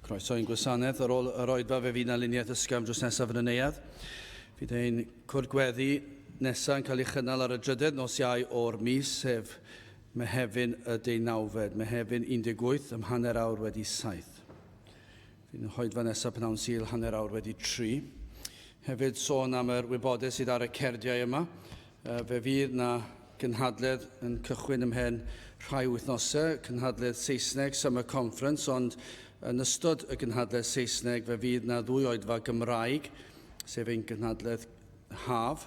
Croeso i'n gwasanaeth ar ôl yr oedfa fe fydd 'na luniaeth ysgafn drws nesaf yn y neuadd. Fydd ein cwrdd gweddi nesaf yn cael ei chynnal ar y drydedd nos Iau o'r mis, sef Mehefin y deunawfed, Mehefin 18 ym hanner awr wedi saith. Fydd yn hoedfa nesaf pnawn Sul hanner awr wedi tri. Hefyd sôn am yr wybodaeth sydd ar y cerdiau yma. Fe fydd na gynhadledd yn cychwyn ymhen rhai wythnosau, cynhadledd Saesneg, Summer Conference, ond yn ystod y gynhadledd Saesneg fe fydd na ddwy oedfa Gymraeg, sef ein gynhadledd haf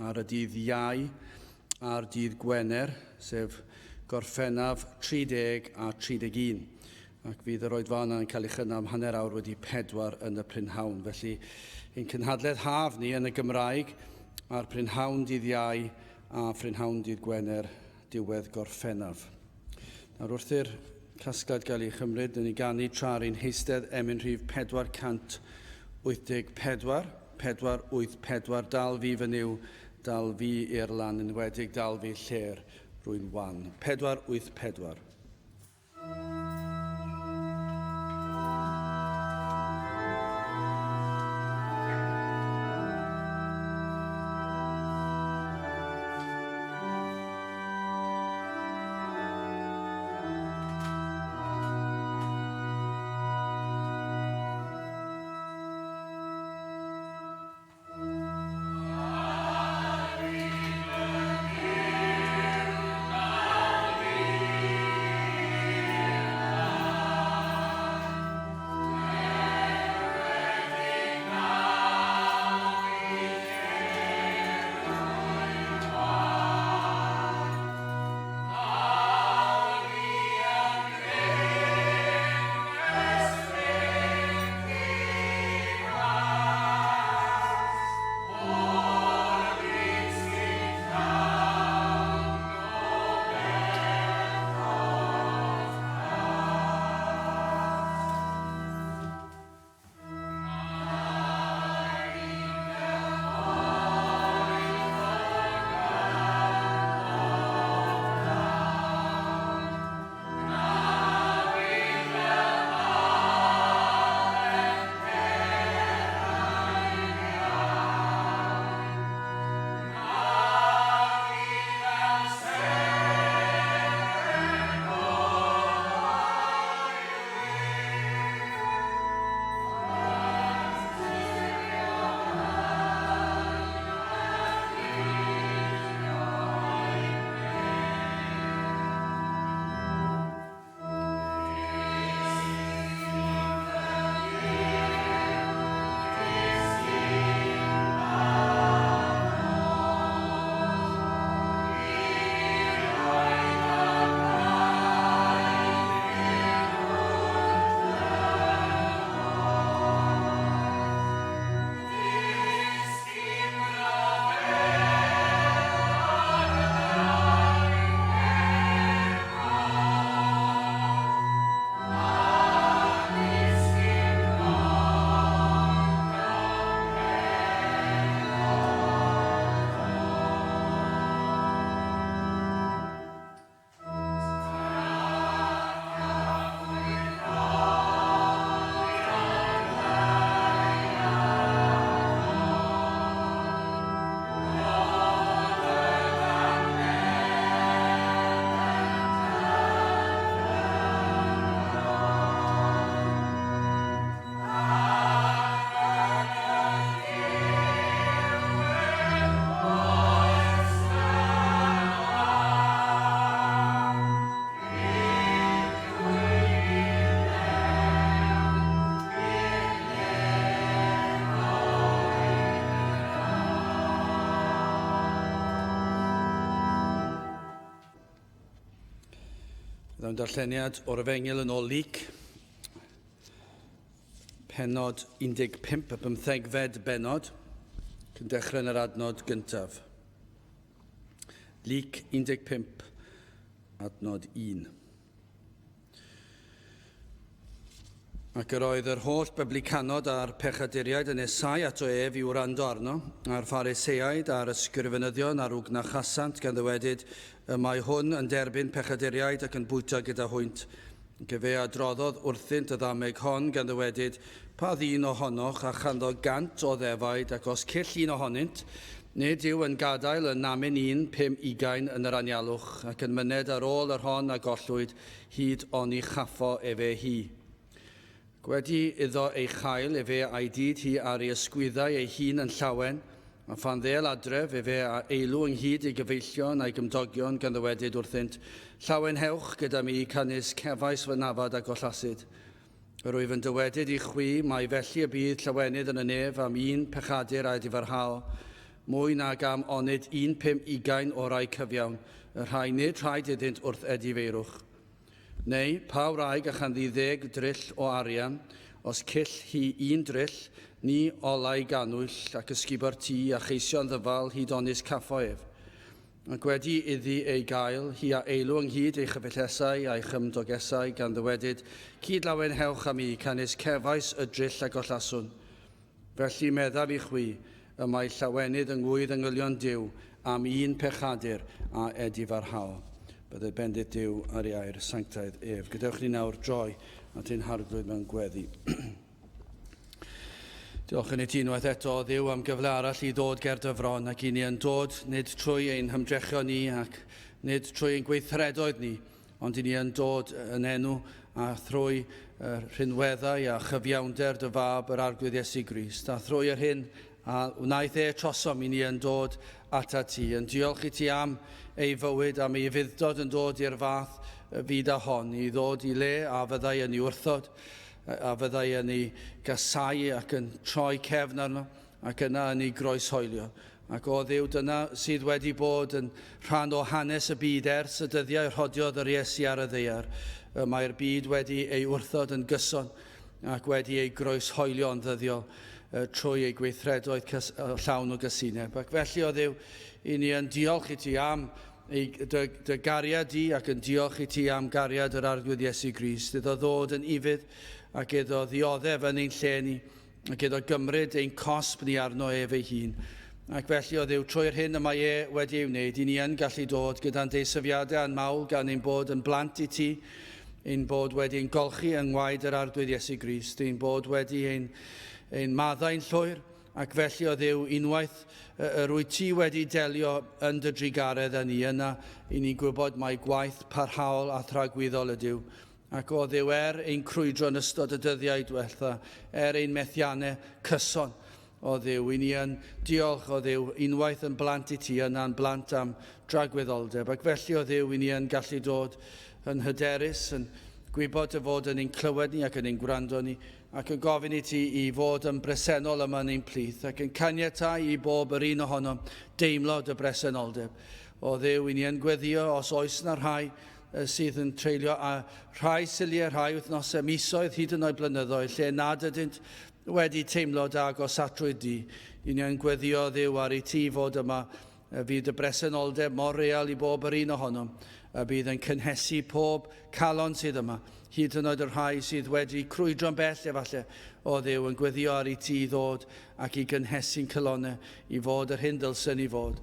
ar y dydd Iau a'r dydd Gwener, sef Gorffennaf 30 a 31. Ac fydd yr oedfa yna yn cael ei chynnal am hanner awr wedi pedwar yn y prynhawn. Felly, ein cynhadledd haf ni yn y Gymraeg ar prynhawn dydd Iau a phrynhawn dydd Gwener diwedd Gorffennaf. Nawr wrth i'r casgliad gael ei chymryd, dyn ni ganu tra ar ein heistedd emyn rhif 484, 484, dal fi fy Nuw, dal fi i'r lan, enwedig dal fi lle'r rwy'n wan. 484. Mewn darlleniad o'r Efengyl yn ôl Luc, pennod 15, y bymthegfed bennod, cyn dechrau yn yr adnod gyntaf. Luc 15, adnod 1. Ac yr oedd yr holl beblicanod a'r pechaduriaid yn nesau ato ef i wrando arno, a'r Phariseaid a'r ysgrifenyddion a'r wgnachasant gan ddywedyd, Y mae hwn yn derbyn pechaduriaid ac yn bwyta gyda hwynt. Ac efe a adroddodd wrthynt y ddameg hon, gan ddywedyd, Pa ddyn ohonoch a chanddo gant o ddefaid, ac os cyll un ohonynt, nid yw yn gadael y namyn un 50 yn yr anialwch, ac yn myned ar ôl yr hon a gollwyd, hyd oni chaffo efe hi. Gwedi iddo ei chael, efe a'i dyd hi ar ei ysgwyddau ei hun yn llawen, a phan ddêl adref, efe a eilw ynghyd ei gyfeillion a'i gymdogion, gan ddywedyd wrthynt, Llawenhewch gyda mi, canys cefais fy nafad a gollasid. Yr wyf yn dywedyd i chwi, mai felly y bydd llawenydd yn y nef am un pechadur a edifarhao, mwy nag am onid un 50 o rai cyfiawn, y rhai nid rhaid iddynt wrth edifeirwch. Neu, pa wraig a chanddi ddeg dryll o arian, os cyll hi un dryll, ni olau gannwyll ac ysgubo'r tŷ a cheisio'n ddyfal hyd onis caffo ef. Ac wedi iddi ei gael, hi a eilw ynghyd ei chyfeillesau a'i chymdogesau, gan ddywedyd, Cyd lawenhewch â mi, canys cefais y dryll a gollaswn. Felly meddaf i chwi, y mae llawenydd yng ngŵydd angylion Duw am un pechadur a edifarhao. Bydded bendith Duw ar ei air sanctaidd ef. Gadewch ni nawr droi at ein Harglwydd mewn gweddi. Diolch yn i ti unwaith eto, o Dduw, am gyfle arall i ddod ger dy fron, ac i ni yn dod nid trwy ein hymdrechion ni ac nid trwy ein gweithredoedd ni, Ond i ni yn dod yn enw a thrwy y rhinweddau a chyfiawnder dy Fab yr Arglwydd Iesu Grist, a thrwy yr hyn a wnaeth e trosom, i ni yn dod atat ti, yn diolch i ti am ei fywyd, am ei ufudd-dod yn dod i'r fath fyd â hon, i ddod i le a fyddai yn ei wrthod, a fyddai yn ei gasau ac yn troi cefn arno, ac yna yn ei groeshoelio. Ac o Dduw, dyna sydd wedi bod yn rhan o hanes y byd ers y dyddiau rhodiodd yr Iesu ar y ddaear. Y mae'r byd wedi ei wrthod yn gyson ac wedi ei groeshoelio yn ddyddiol trwy ei gweithredoedd llawn o gysineb. Ac felly, o Dduw, i ni yn diolch i ti am ei, dy, dy gariad di ac yn diolch i ti am gariad yr Arglwydd Iesu Grist, iddo ddod yn ufudd ac iddo ddioddef yn ein lle ni, ac iddo gymryd ein cosb ni arno ef ei hun. Ac felly, o Dduw, trwy'r hyn y mae e wedi ei wneud, i ni yn gallu dod gyda'n deisyfiadau a'n mawl gan ein bod yn blant i ti, ein bod wedi ein golchi yng ngwaed yr Arglwydd Iesu Grist, ein bod wedi ein, ein maddau'n llwyr, ac felly, o Dduw, unwaith yr wyt ti wedi delio yn dy drugaredd â ni, yna i ni'n gwybod mai gwaith parhaol a thragwyddol ydyw, Ac o Dduw, er ein crwydro yn ystod y dyddiau diwetha, er ein methiannau cyson, o Dduw, i ni yn diolch, o Dduw, unwaith yn blant i ti, yna'n blant am dragwyddoldeb. Ac felly, o Dduw, i ni yn gallu dod yn hyderus, yn gwybod dy fod yn ein clywed ni ac yn ein gwrando ni, ac yn gofyn i ti i fod yn bresennol yma yn ein plith, ac yn caniatáu i bob yr un ohonom deimlo dy bresenoldeb. O Dduw, i ni yn gweddio os oes na rhai sydd yn treulio a rhai Suliau, rhai wythnosau, misoedd, hyd yn oed blynyddoedd, lle nad ydynt wedi teimlo dy agosatrwydd di. I ni yn gweddio Dduw ar i ti fod yma, fydd dy bresenoldeb mor real i bob yr un ohonom, y bydd yn cynhesu pob calon sydd yma, hyd yn oed y rhai sydd wedi crwydro'n bell efallai, o Dduw, yn gweddio ar i ti ddod ac i gynhesu'n calonnau i fod yr hyn ddylsen ni fod.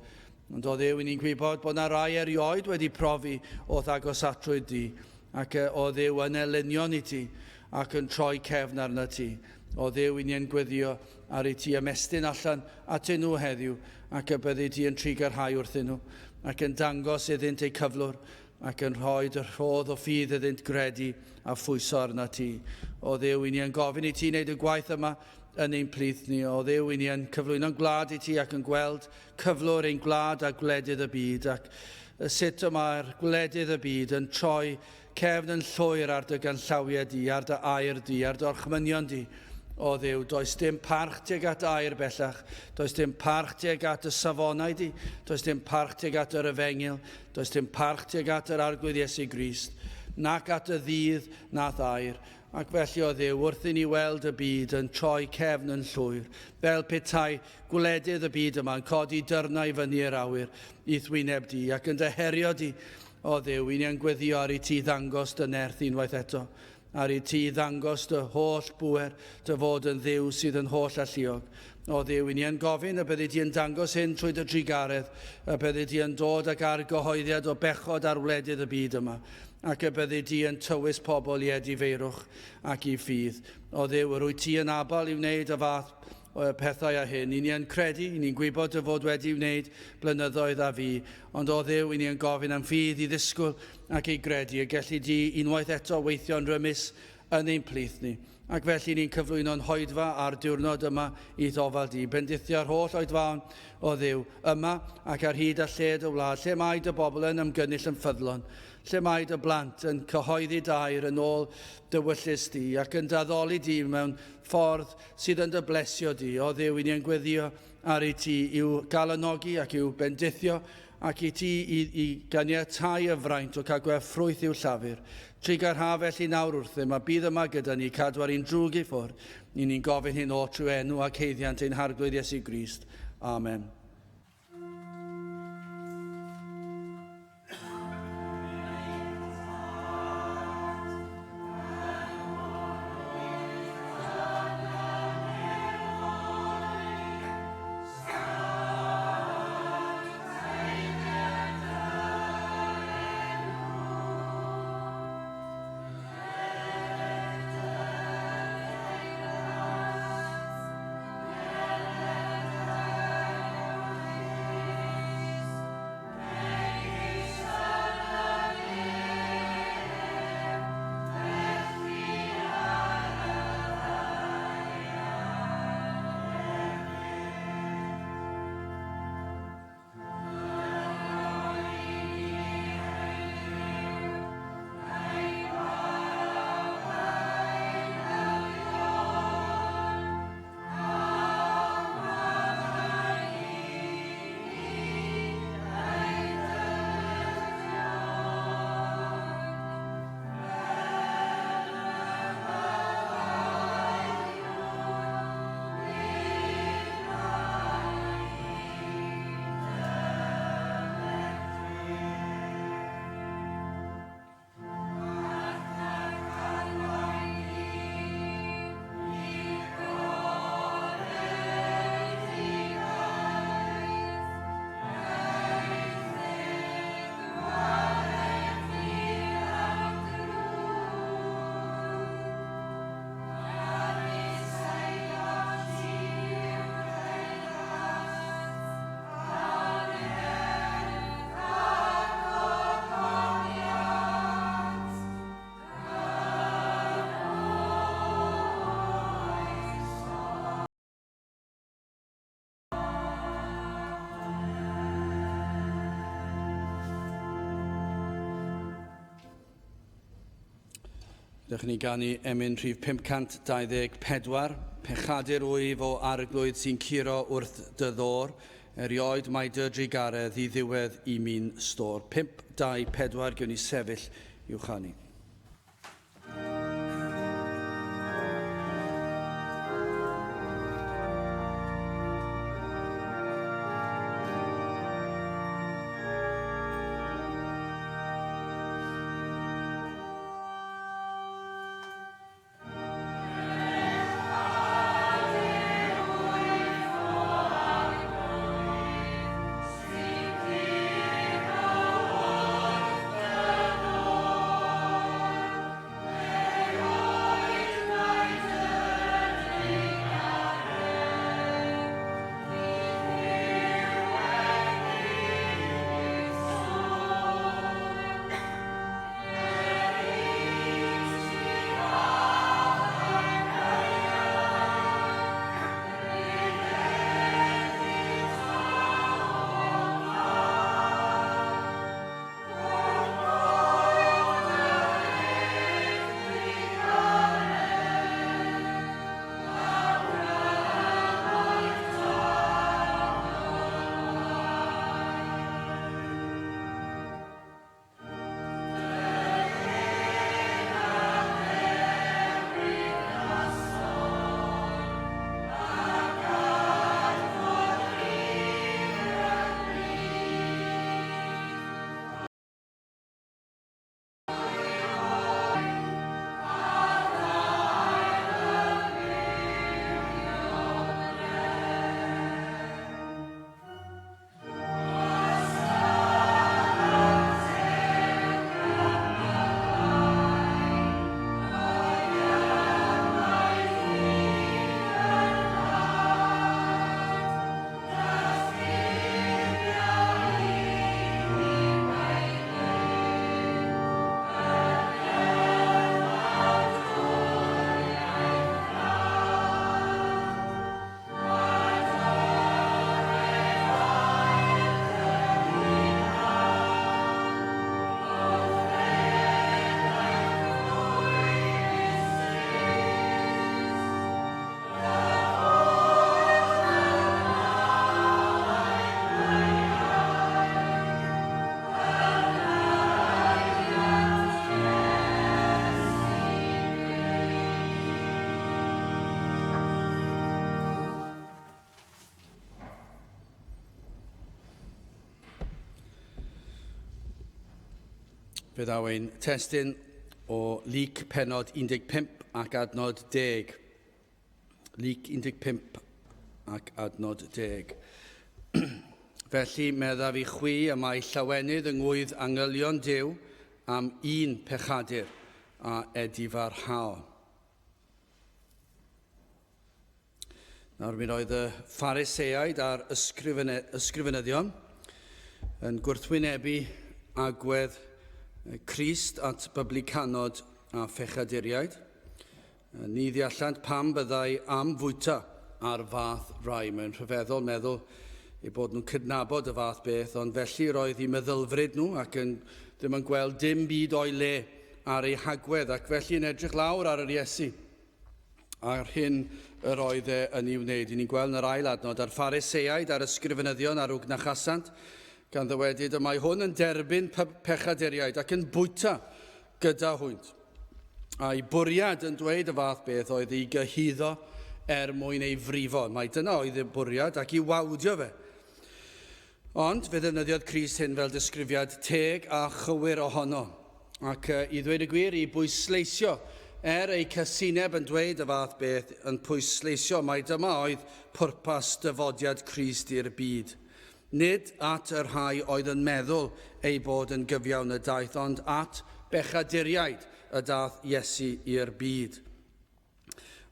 Ond o Dduw, i ni'n gwybod bod na rai erioed wedi profi o'th agosatrwydd di, ac o Dduw yn elynion i ti, ac yn troi cefn arna ti. O Dduw, i ni yn gweddio ar i ti ymestyn allan atyn nhw heddiw, ac y byddi di yn trugarhau wrthyn nhw, ac yn dangos iddynt eu cyflwr, ac yn rhoi dy rhodd o ffydd iddynt gredu a phwyso arna ti. O Dduw, i ni yn gofyn i ti wneud y gwaith yma yn ein plith ni. O Dduw, i ni yn cyflwyno'n gwlad i ti ac yn gweld cyflwr ein gwlad a gwledydd y byd ac sut y mae'r gwledydd y byd yn troi cefn yn llwyr ar dy ganllawiau di, ar dy air di, ar dy orchmynion di. O Dduw, does dim parch tuag at air bellach, does dim parch tuag at y safonau di, does dim parch tuag at yr efengyl, does dim parch tuag at yr Arglwydd Iesu Grist, nac at y ddydd nath air. Ac felly, o Dduw, wrth i ni weld y byd yn troi cefn yn llwyr, fel petai gwledydd y byd yma yn codi dyrnau i fyny i'r awyr i'th wyneb di, ac yn dy herio di, o Dduw, i ni yn gweddio ar i ti ddangos dy nerth unwaith eto, ar i ti ddangos dy holl bŵer, dy fod yn Dduw sydd yn holl alluog. O Dduw, i ni yn gofyn y byddi di yn dangos hyn trwy dy drugaredd, y byddi di yn dod ag argyhoeddiad o bechod ar wledydd y byd yma, ac y byddi di yn tywys pobl i edifeirwch ac i ffydd. O Dduw, yr wyt ti yn abal i wneud y fath pethau â hyn. I ni yn credu, i ni'n gwybod dy fod wedi wneud blynyddoedd a fu, ond o Dduw, i ni yn gofyn am ffydd i ddisgwyl ac i gredu y gelli di unwaith eto weithio'n rymus yn ein plith ni. Ac felly ni'n cyflwyno'n hoedfa a'r diwrnod yma i'th ofal di. Bendithio'r holl oedfaon o Dduw, yma ac ar hyd a lled y wlad, lle mae dy bobl yn ymgynnull yn ffyddlon, lle mae dy blant yn cyhoeddi dair yn ôl dy wyllys di, ac yn daddoli di mewn ffordd sydd yn dy blesio di. O Dduw, i ni yn gweddio ar i ti i'w galanogi ac i'w bendithio, ac i ti i, i ganiatáu y fraint o cael gweld ffrwyth i'w llafur. Trugarha felly nawr wrthym, a bydd yma gyda ni cadw ar ein drwg i ffwrdd. Ni ni'n gofyn hyn oll trwy enw ac haeddiant ein Harglwydd Iesu Grist. Amen. Dewch i ni ganu emyn rhif 524, Pechadur wyf o arglwydd sy'n curo wrth dy ddôr, erioed mae dy drugaredd i ddiwedd i mi'n stôr. 524, gewn ni sefyll i'w chanu. Fe ddaw ein testun o Luc pennod 15 ac adnod 10. Luc 15 ac adnod 10. Felly meddaf i chwi y mae llawenydd yng ngwydd angylion Duw am un pechadur a edifarhao. Nawr mi roedd y Phariseaid a'r ysgrifenyddion yn gwrthwynebu agwedd Crist at byblicanod a phechaduriaid. Ni ddeallant pam byddai am fwyta ar fath rai. Mae'n rhyfeddol meddwl eu bod nhw'n cydnabod y fath beth, ond felly roedd eu meddylfryd nhw ac yn, ddim yn gweld dim byd o'i le ar eu hagwedd, ac felly yn edrych lawr ar yr Iesu a'r hyn yr oedd e yn ei wneud. I ni'n gweld yn yr ail adnod, a'r Phariseaid a'r ysgrifenyddion a'r wgnachasant, gan ddywedyd y mae hwn yn derbyn pechaduriaid ac yn bwyta gyda hwynt. A'i bwriad yn dweud y fath beth oedd ei gyhuddo er mwyn ei frifo. Mae dyna oedd y bwriad ac i wawdio fe. Ond fe ddefnyddiodd Crist hyn fel disgrifiad teg a chywir ohono, ac i ddweud y gwir, i bwysleisio, er eu casineb yn dweud y fath beth, yn pwysleisio mai dyma oedd pwrpas dyfodiad Crist i'r byd. Nid at y rhai oedd yn meddwl eu bod yn gyfiawn y daeth, ond at bechaduriaid y daeth Iesu i'r byd.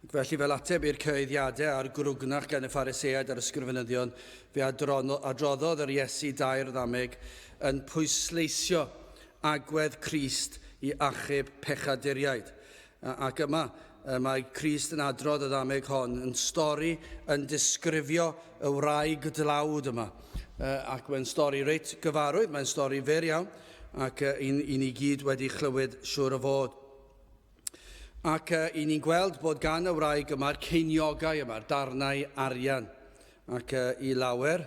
Ac felly, fel ateb i'r cyhoeddiadau a'r grwgnach gan y Phariseaid a'r ysgrifenyddion, fe adroddodd yr Iesu dair ddameg yn pwysleisio agwedd Crist i achub pechaduriaid. Ac yma, mae Crist yn adrodd y ddameg hon yn stori yn disgrifio y wraig dlawd yma. Ac mae'n stori reit gyfarwydd, mae'n stori fyr iawn, ac i ni gyd wedi chlywed siŵr o fod. Ac i ni'n gweld bod gan y wraig yma'r ceiniogau yma'r darnau arian. Ac i lawer,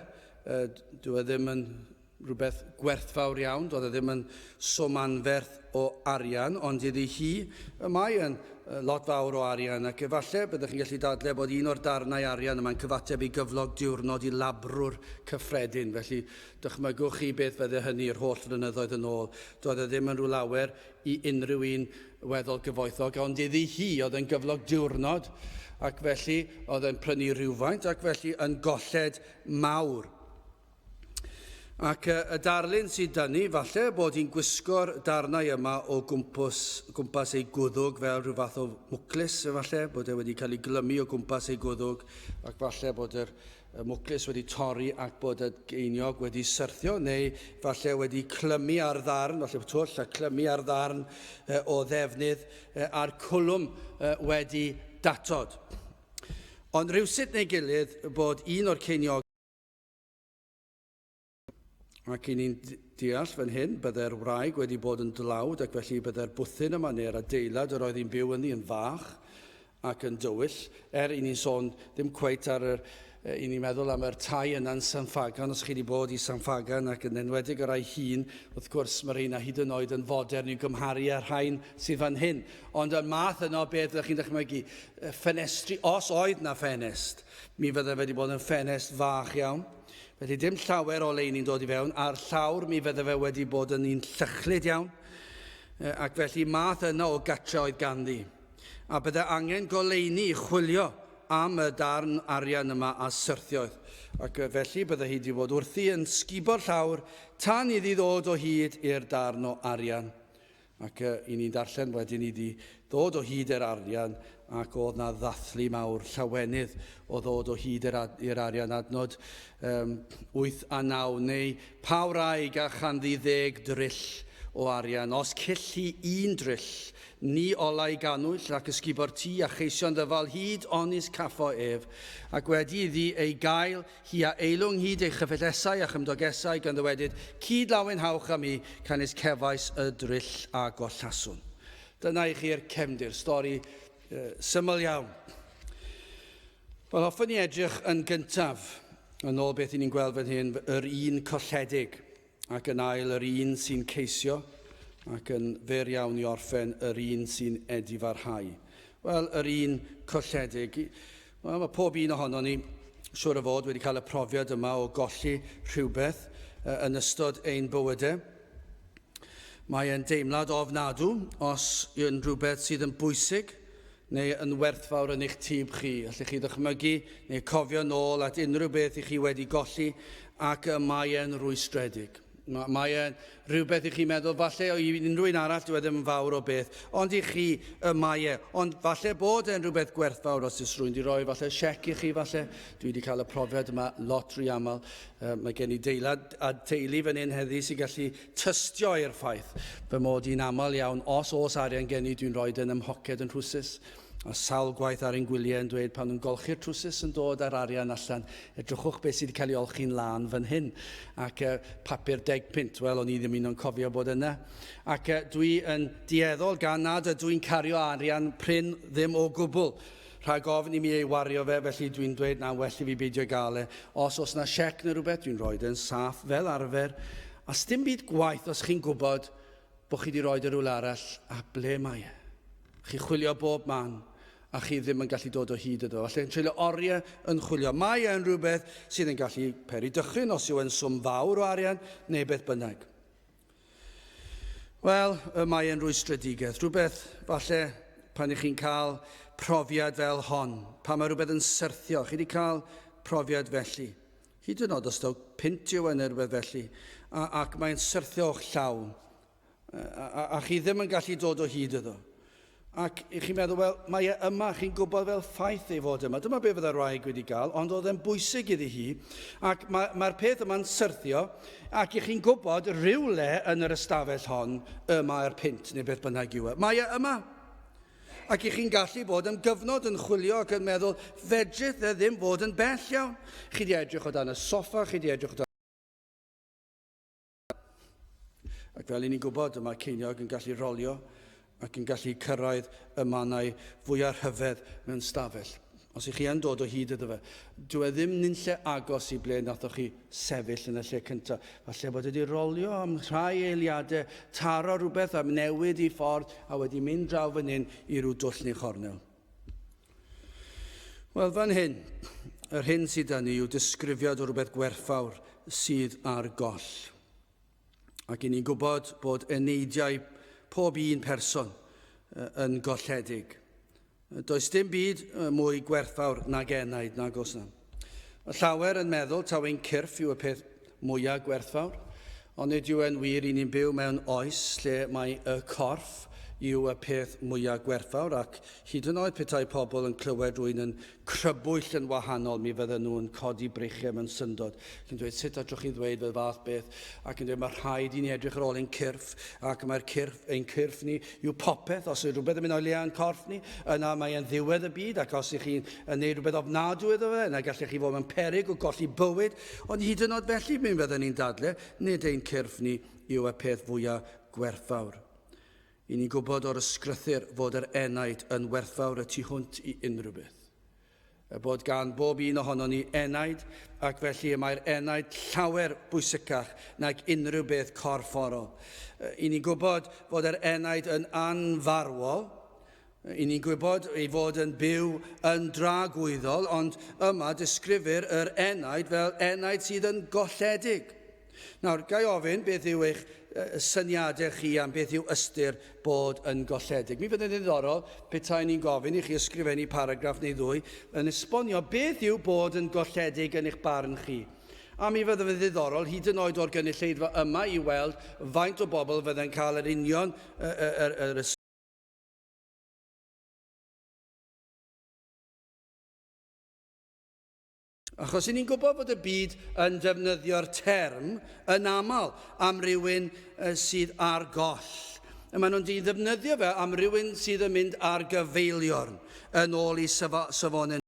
dyw e ddim yn rhywbeth gwerthfawr iawn, doedd e ddim yn swm anferth o arian, ond iddi hi, y mae yn lot fawr o arian, ac efallai byddwch chi'n gallu dadlau bod un o'r darnau arian yma'n cyfateb i gyflog diwrnod i labrwr cyffredin. Felly, dychmygwch chi beth fydde hynny yr holl flynyddoedd yn ôl. Doedd e ddim yn rhyw lawer i unrhyw un weddol gyfoethog, ond iddi hi oedd yn gyflog diwrnod, ac felly oedd yn prynu rhywfaint, ac felly yn golled mawr. Ac y darlun sydd dynnu, falle bod hi'n gwisgo'r darnau yma o gwmpas, gwmpas ei gwddwg fel rhyw fath o mwclis, efallai, bod e wedi cael ei glymu o gwmpas ei gwddwg, ac falle bod yr y mwclis wedi torri ac bod y geiniog wedi syrthio, neu falle wedi clymu ar ddarn, falle twll a clymu ar ddarn o ddefnydd a'r cwlwm wedi datod. Ond rhywsut neu gilydd bod un o'r ceiniog Ac i ni'n deall fan hyn, byddai'r wraig wedi bod yn dlawd ac felly byddai'r bwthyn yma neu'r adeilad yr oedd hi'n byw ynddi yn fach ac yn dywyll. Er i ni'n sôn ddim cweit ar yr, i ni'n meddwl am yr tai yna'n San Ffagan, os chi wedi bod i San Ffagan ac yn enwedig y rai hŷn, wrth gwrs mae rheina hyd yn oed yn fodern i'w gymharu â'r rhain sydd fan hyn. Ond y math yno beth ydych chi'n dychmygu, ffenestri, os oedd na ffenest, mi fydde wedi bod yn ffenest fach iawn. Felly dim llawer o leini'n dod i fewn, a'r llawr mi fydde fe wedi bod yn un llychlyd iawn, ac felly math yna o gatre oedd ganddi. A bydde angen goleuni i chwilio am y darn arian yma a syrthiodd. Ac felly bydde hi wedi bod wrthi yn sgubo'r llawr tan iddi ddod o hyd i'r darn o arian. Ac i ni'n darllen wedyn iddi ddod o hyd i'r arian ac oedd na ddathlu mawr llawenydd o ddod o hyd i'r arian adnod um, 8 a 9 neu pa wraig a chanddi ddeg dryll o arian os cyll hi un dryll ni olau ganwyll ac ysgubo'r tŷ a cheisio'n ddyfal hyd onis caffo ef ac wedi iddi ei gael Hi a eilw ynghyd ei chyfeillesau a chymdogesau, gan ddywedyd, Cyd lawenhawch â mi, canys cefais y dryll a gollaswn. Dyna i chi'r cefndir, stori syml iawn. Wel, hoffwn i edrych yn gyntaf, yn ôl beth i ni'n gweld fan hyn, yr un colledig, ac yn ail yr un sy'n ceisio, ac yn fyr iawn i orffen yr un sy'n edifarhau. Wel, yr un colledig. Wel, mae pob un ohonon ni, siŵr o fod, wedi cael y profiad yma o golli rhywbeth yn ystod ein bywydau. Mae e'n deimlad ofnadw os yw'n rhywbeth sydd yn bwysig neu yn werthfawr yn eich tîb chi. Allech chi ddychmygu neu cofio nôl at unrhyw beth i chi wedi golli ac y mae e'n rwystredig. Mae e'n rhywbeth i chi'n meddwl, falle i unrhyw un arall dyw e ddim yn fawr o beth, ond i chi y mae e. Ond falle bod e'n rhywbeth gwerthfawr os oes rhywun wedi rhoi falle siec i chi falle. Dwi wedi cael y profiad yma lot rhy aml. Mae gen i deilad a teulu fan hyn heddi sy'n gallu tystio i'r ffaith fy mod i'n aml iawn, os oes arian gen i, dwi'n rhoi yn ym mhoced yn rhwsus. A sawl gwaith ar ein gwyliau yn dweud pan nhw'n golchi'r trwsus yn dod â'r arian allan, edrychwch beth sydd wedi cael ei olchi'n lân fan hyn. Ac papur 10 punt, wel, o'n i ddim un o'n cofio bod yna. Ac dwi yn dueddol gan nad ydw i'n cario arian prin ddim o gwbl. Rhag ofn i mi ei wario fe, felly dwi'n dweud na, well i fi beidio gael e. Os oes na siec neu rhywbeth, dwi'n rhoi e'n saff fel arfer. A sdim byd gwaith os chi'n gwybod bod chi wedi rhoi e rhywle arall, a ble mae e? Chi chwilio bob man a chi ddim yn gallu dod o hyd iddo. Falle yn treulio oriau yn chwilio. Mae e'n rhywbeth sydd yn gallu peri dychryn os yw e'n swm fawr o arian neu beth bynnag. Wel, y mae e'n rwystredigaeth. Rhywbeth falle pan ych chi'n cael profiad fel hon, pan mae rhywbeth yn syrthio, chi wedi cael profiad felly. Hyd yn oed os daw punt yw e neu rhywbeth felly, a, ac mae'n syrthio o'ch llaw, a, a, a chi ddim yn gallu dod o hyd iddo. Ac i chi'n meddwl, wel, mae e yma, chi'n gwybod fel ffaith ei fod yma. Dyma be fydda'r wraig wedi gael, ond oedd e'n bwysig iddi hi. Ac mae'r mae peth yma'n syrthio, ac i chi'n gwybod rhywle yn yr ystafell hon y mae'r punt, neu beth bynnag yw e. Mae e yma. Ac i chi'n gallu bod am gyfnod yn chwilio ac yn meddwl, fedrith e ddim fod yn bell iawn. Chi di edrych o dan y soffa, chi di edrych o dan Ac fel i ni'n gwybod, mae ceiniog yn gallu rolio ac yn gallu cyrraedd y mannau fwyaf rhyfedd mewn stafell. Os ych chi yn dod o hyd iddo fe, dyw e ddim nunlle agos i ble nathoch chi sefyll yn y lle cyntaf. Falle bod wedi rolio am rhai eiliadau, taro rhywbeth am newid i ffordd a wedi mynd draw fan hyn i ryw dwll neu chornel. Wel, fan hyn, yr hyn sydd da ni yw disgrifiad o rhywbeth gwerthfawr sydd ar goll. Ac i ni'n gwybod bod eneidiau pob un person yn golledig. Does dim byd mwy gwerthfawr nag enaid, nag oes na. Mae llawer yn meddwl taw ein cyrff yw y peth mwyaf gwerthfawr, ond nid yw e'n wir i ni'n byw mewn oes lle mae y corff yw y peth mwyaf gwerthfawr ac hyd yn oed petai pobl yn clywed rhywun yn crybwyll yn wahanol mi fydden nhw'n codi breichiau mewn syndod ac yn dweud sut allwch chi ddweud fel fath beth ac yn dweud mae rhaid i ni edrych ar ôl ein cyrff ac mae'r cyrff, ein cyrff ni yw popeth os yw rhywbeth yn mynd o'i le â'n corff ni yna mae e'n ddiwedd y byd ac os ych chi'n yn neud rhywbeth ofnadwy iddo fe yna gallech chi fod mewn peryg o golli bywyd Ond hyd yn oed felly, mi fydden ni'n dadle, nid ein cyrff ni yw y peth fwyaf gwerthfawr. I ni'n gwybod o'r ysgrythur fod yr enaid yn werthfawr y tu hwnt i unrhyw beth. Er bod gan bob un ohonon ni enaid, ac felly y mae'r enaid llawer bwysicach nag unrhyw beth corfforol. I ni'n gwybod fod yr enaid yn anfarwol, I ni'n gwybod ei fod yn byw yn dragwyddol, ond yma disgrifir yr enaid fel enaid sydd yn golledig. Nawr, ga i ofyn beth yw eich syniadau chi am beth yw ystyr bod yn golledig? Mi fydd yn ddiddorol petai ni'n gofyn i chi ysgrifennu paragraff neu ddwy yn esbonio beth yw bod yn golledig yn eich barn chi. A mi fydd yn ddiddorol hyd yn oed o'r gynulleidfa yma i weld faint o bobl fydde'n cael yr union yr, yr, Achos i ni'n gwybod bod y byd yn defnyddio'r term yn aml am rywun sydd ar goll. Maen nhw'n ddefnyddio fe am rywun sydd yn mynd ar gyfeiliorn yn ôl i safonau.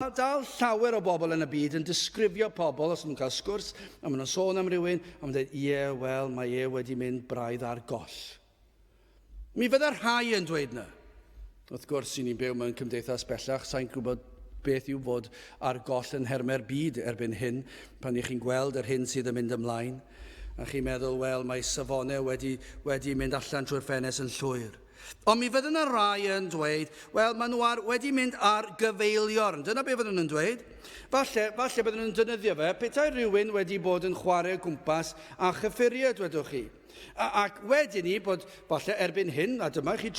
Mae dal llawer o bobl yn y byd yn disgrifio pobl, os nhw'n cael sgwrs, a maen nhw'n sôn am rywun, a maen nhw'n dweud, ie, wel, mae e wedi mynd braidd ar goll. Mi fydda rhai yn dweud na. Wrth gwrs, i ni'n byw mewn cymdeithas bellach, sa'n gwybod beth yw fod ar goll yn nhermau'r byd erbyn hyn, pan i chi'n gweld yr hyn sydd yn mynd ymlaen, a chi'n meddwl, wel, mae safonau wedi, wedi mynd allan trwy'r ffenest yn llwyr. Ond mi fydde yna rai yn dweud, wel, maen nhw ar, wedi mynd ar gyfeiliorn. Dyna be fydden nhw'n dweud. Falle, falle bydden nhw'n defnyddio fe, petai rhywun wedi bod yn chwarae o gwmpas a chyffuriau, dwedwch chi. A, ac wedyn ni bod, falle erbyn hyn, a dyma chi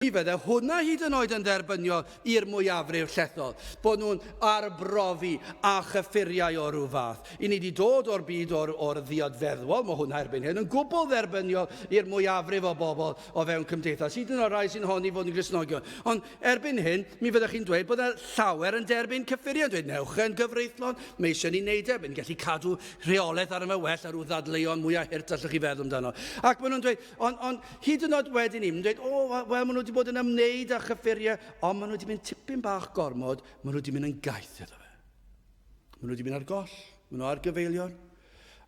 Mi fydde hwnna hyd yn oed yn dderbyniol i'r mwyafrif llethol, bod nhw'n arbrofi â chyffuriau o ryw fath. I ni wedi dod o'r byd o'r, o'r ddiod feddwol, mae hwnna erbyn hyn yn gwbl dderbyniol i'r mwyafrif o bobl o fewn cymdeithas, hyd yn oed rhai sy'n honni fod yn Gristnogion. Ond erbyn hyn, mi fyddech chi'n dweud bod yna llawer yn derbyn cyffuriau, yn dweud, newch e'n gyfreithlon, mae eisiau ni wneud e, mae'n gallu cadw rheolaeth arno fe well ar ryw ddadleuon mwyaf hurt allwch chi feddwl amdano. Ac maen nhw'n dweud, Ond, ond hyd yn oed wedyn ni, maen nhw'n dweud, o, wel, maen nhw wedi bod yn ymwneud â chyffuriau, ond maen nhw wedi mynd tipyn bach gormod, maen nhw wedi mynd yn gaeth iddo fe. Maen nhw wedi mynd ar goll, maen nhw ar gyfeilion,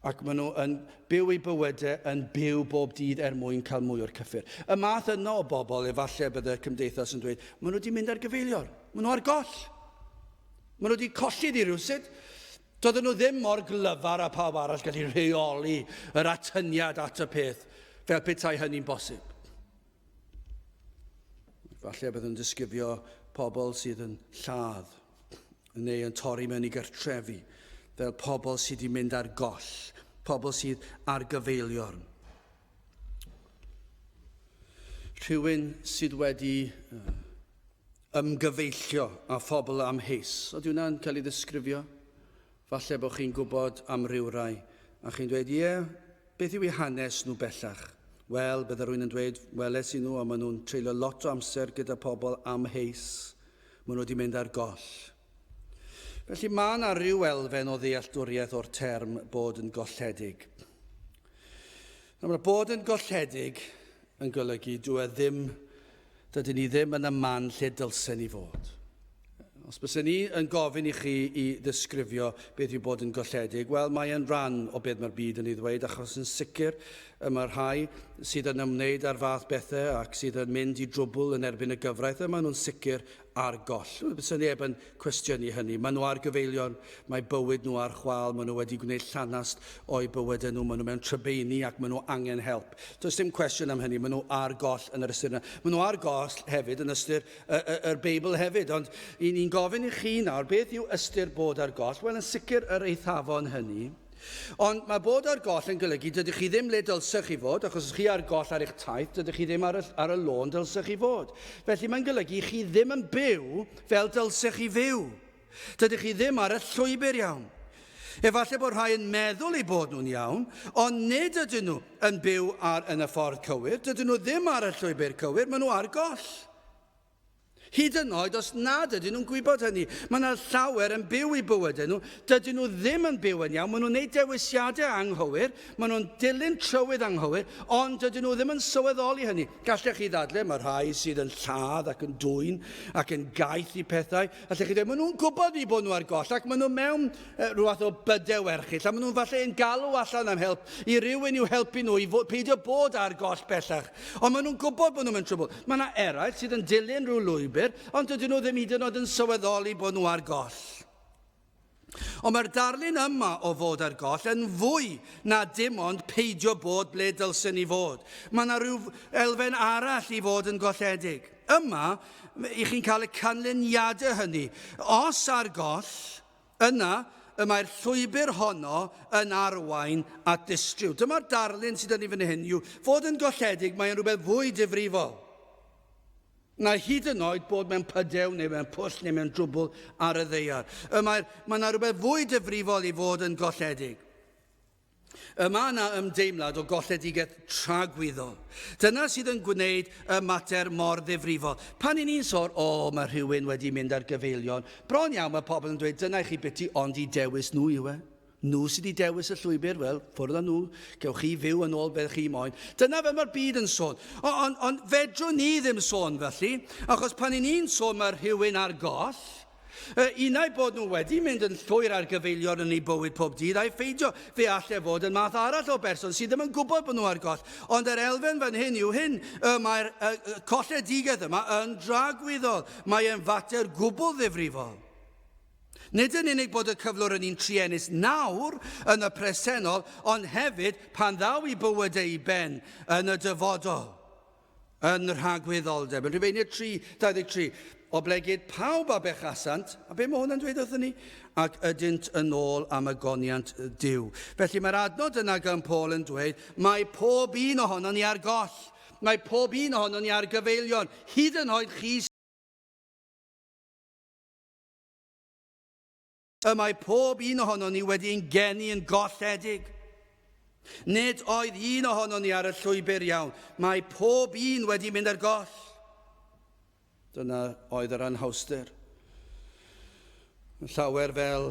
ac maen nhw yn byw eu bywydau yn byw bob dydd er mwyn cael mwy o'r cyffur. Y math yno o bobl, efallai bydde cymdeithas yn dweud, maen nhw wedi mynd ar gyfeilion, maen nhw ar goll. Maen nhw wedi colli di rhywsut. Doedden nhw ddim mor glyfar â phawb arall gallu rheoli yr atyniad at y peth fel petai hynny'n bosib. Falle byddwn yn disgrifio pobl sydd yn lladd neu yn torri mewn i gartrefi fel pobl sydd wedi mynd ar goll, pobl sydd ar gyfeiliorn. Rhywun sydd wedi ymgyfeillio â phobl amheus. Ydy hwnna'n cael ei ddisgrifio? Falle bod chi'n gwybod am rywrai a chi'n dweud, ie, beth yw eu hanes nhw bellach? Wel, bydde rhywun yn dweud, weles i nhw, ond maen nhw'n treulio lot o amser gyda pobl amheus. Maen nhw wedi mynd ar goll. Felly mae yna rhyw elfen o ddealltwriaeth o'r term bod yn golledig. Nawr, mae bod yn golledig yn golygu dw e ddim, dydyn ni ddim yn y man lle dylsen ni fod. Os bysen ni yn gofyn i chi i ddisgrifio beth yw bod yn golledig, wel, mae e'n rhan o beth mae'r byd yn ei ddweud, achos yn sicr y mae rhai sydd yn ymwneud â'r fath bethau ac sydd yn mynd i drwbl yn erbyn y gyfraith, y maen nhw'n sicr ar goll. Bysa neb yn cwestiynu hynny. Maen nhw ar gyfeilion, mae bywyd nhw ar chwâl, maen nhw wedi gwneud llanast o'u bywydau nhw, maen nhw mewn trybeini ac maen nhw angen help. Does dim cwestiwn am hynny, maen nhw ar goll yn yr ystyr yna. Maen nhw ar goll hefyd yn ystyr y, y, yr Beibl hefyd, ond i ni'n gofyn i chi nawr, beth yw ystyr bod ar goll? Wel, yn sicr yr eithafon hynny. Ond mae bod ar goll yn golygu dydych chi ddim le dylsech chi fod, achos os chi ar goll ar eich taith, dydych chi ddim ar y, ar y lôn dylsech chi fod. Felly mae'n golygu chi ddim yn byw fel dylsech chi fyw. Dydych chi ddim ar y llwybr iawn. Efallai bod rhai yn meddwl eu bod nhw'n iawn, ond nid ydyn nhw yn byw ar, yn y ffordd cywir. Dydyn nhw ddim ar y llwybr cywir, maen nhw ar goll. Hyd yn oed os nad ydyn nhw'n gwybod hynny. Mae yna llawer yn byw eu bywydau nhw. Dydyn nhw ddim yn byw yn iawn. Maen nhw'n gwneud dewisiadau anghywir. Maen nhw'n dilyn trywydd anghywir. Ond dydyn nhw ddim yn sylweddoli hynny. Gallech chi ddadle, mae rhai sydd yn lladd ac yn dwyn ac yn gaeth i pethau. Allech chi ddweud, maen nhw'n gwybod eu bod nhw ar goll ac maen nhw mewn rhyw fath o bydew erchyll a maen nhw'n falle yn galw allan am help i rywun i'w helpu nhw i peidio bod ar goll bellach. Ond maen nhw'n gwybod bod nhw mewn trwbl. Mae yna eraill sydd yn dilyn rhyw lwybr, ond dydyn nhw ddim hyd yn oed yn sylweddoli bod nhw ar goll. Ond mae'r darlun yma o fod ar goll yn fwy na dim ond peidio bod ble dylsen ni fod. Mae yna rhyw elfen arall i fod yn golledig. Yma, i chi'n cael y canlyniadau hynny. Os ar goll, Yna, y mae'r llwybr honno yn arwain at ddistryw. Dyma'r darlun sydd yn ni fan hyn yw fod yn golledig, mae'n rhywbeth fwy difrifol na hyd yn oed bod mewn pydew neu mewn pwll neu mewn drwbl ar y ddeiar. Y mae, mae yna rhywbeth fwy difrifol i fod yn golledig. Y mae yna ymdeimlad o golledigaeth tragwyddol. Dyna sydd yn gwneud y mater mor ddifrifol. Pan i ni'n sôn, o, mae rhywun wedi mynd ar gyfeilion, bron iawn mae pobl yn dweud, dyna i chi biti, ond i dewis nhw yw e. Nhw sydd wedi dewis y llwybr, wel, ffwrdd â nhw, gewch chi fyw yn ôl fel chi moyn. Dyna fel mae'r byd yn sôn. Ond on, on, fedrwn ni ddim sôn felly, achos pan i ni'n sôn mae rhywun ar goll, Unai bod nhw wedi mynd yn llwyr ar gyfeiliorn yn eu bywyd pob dydd, ai pheidio, fe all e fod yn math arall o berson sydd ddim yn gwybod bod nhw ar goll. Ond yr elfen fan hyn yw hyn, y mae'r y, y colledigaeth yma yn dragwyddol. Mae e'n fater gwbl ddifrifol. Nid yn unig bod y cyflwr yn un truenus nawr yn y presennol, ond hefyd pan ddaw i bywydau i ben yn y dyfodol, yn rhagwyddoldeb. Yn Rhufeiniaid 3, 23, oblegid pawb a bechasant, a be mae hwn yn dweud wrthyn ni? Ac ydynt yn ôl am ogoniant Duw. Felly mae'r adnod yna gan Paul yn dweud, mae pob un ohonon ni ar goll. Mae pob un ohonon ni ar gyfeilion, hyd yn oed chi Y mae pob un ohonon ni wedi ein geni yn golledig. Nid oedd un ohonon ni ar y llwybr iawn. Mae pob un wedi mynd ar goll. Dyna oedd yr anhawster. Llawer fel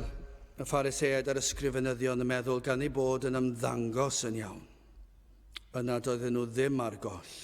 y Phariseaid a'r ysgrifenyddion yn meddwl gan eu bod yn ymddangos yn iawn. Yna doedden nhw ddim ar goll.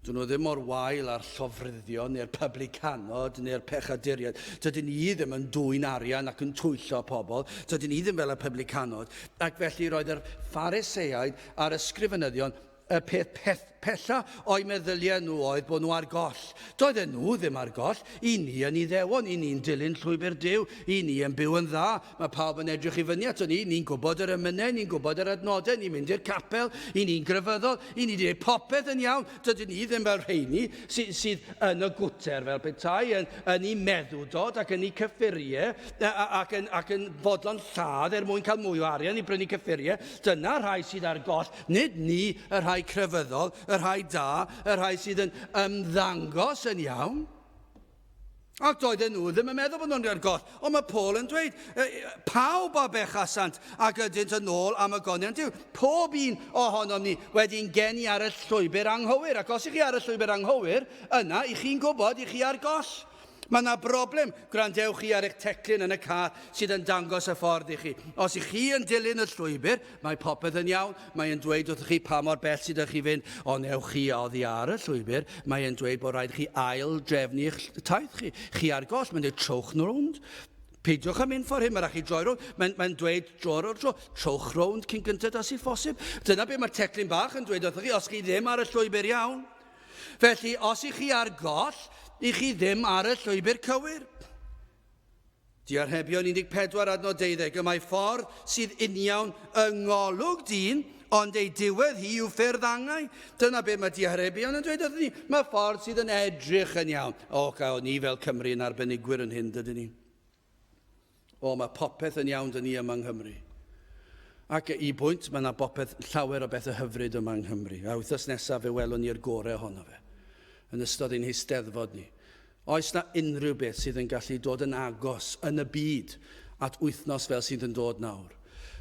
Dyn nhw ddim mor wael â'r llofruddion neu'r publicanod neu'r pechaduriaid. Dydyn ni ddim yn dwyn arian ac yn twyllo pobl. Dydyn ni ddim fel y publicanod. Ac felly roedd yr Phariseaid a'r ysgrifenyddion y peth peth pella o'i meddyliau nhw oedd bod nhw ar goll. Doedden nhw ddim ar goll. I ni yn Iddewon, i ni'n dilyn llwybr Duw, i ni yn byw yn dda. Mae pawb yn edrych i fyny ato ni, ni'n gwybod yr emynau, ni'n gwybod yr adnodau, ni'n mynd i'r capel, i ni'n grefyddol, i ni wedi gwneud popeth yn iawn. Dydyn ni ddim fel rheini sydd, sydd yn y gwter fel petai, yn, yn eu meddwdod ac yn eu cyffuriau, ac yn, ac yn fodlon lladd er mwyn cael mwy o arian i brynu cyffuriau. Dyna rhai sydd ar goll, nid ni, y rhai crefyddol, y rhai da, y rhai sydd yn ymddangos yn iawn. Ac doedden nhw ddim yn meddwl bod nhw'n ar goll. Ond mae Paul yn dweud, pawb a bechasant ac ydynt yn ôl am y goniant Duw. Pob un ohonom ni wedi'n geni ar y llwybr anghywir. Ac os ych chi ar y llwybr anghywir, yna i chi'n gwybod i chi ar goll. Mae yna broblem. Gwrandewch chi ar eich teclyn yn y car sydd yn dangos y ffordd i chi. Os ych chi yn dilyn y llwybr, Mae popeth yn iawn, mae e'n dweud wrthych chi pa mor bell sydd â chi fynd, ond ewch chi oddi ar y llwybr, mae e'n dweud bod rhaid chi ail drefnu eich taith chi. Chi ar goll, mae'n dweud trowch nhw rownd. Peidiwch â mynd ffordd hyn, mae rhaid chi droi rownd. Mae'n mae dweud dro ar ôl tro, trowch rownd cyn gynted â sydd phosib. Dyna beth mae'r teclyn bach yn dweud wrthych chi, os chi ddim ar y llwybr iawn. Felly, os i chi ar goll, i chi ddim ar y llwybr cywir. Diarhebion 14 adnod 12, y mae ffordd sydd uniawn yng ngolwg dyn, ond ei diwedd hi yw ffyrdd angau. Dyna beth mae diarhebion yn dweud wrthyn ni. Mae ffordd sydd yn edrych yn iawn. O, gael ni fel Cymru yn arbenigwyr yn hyn, dydyn ni. O, mae popeth yn iawn dyn ni yma yng Nghymru. Ac i bwynt, mae yna bopeth, llawer o bethau hyfryd yma yng Nghymru. A wythnos nesaf fe welwn ni'r gorau ohono fe. Yn ystod ein heisteddfod ni. Oes 'na unrhyw beth sydd yn gallu dod yn agos yn y byd at wythnos fel sydd yn dod nawr?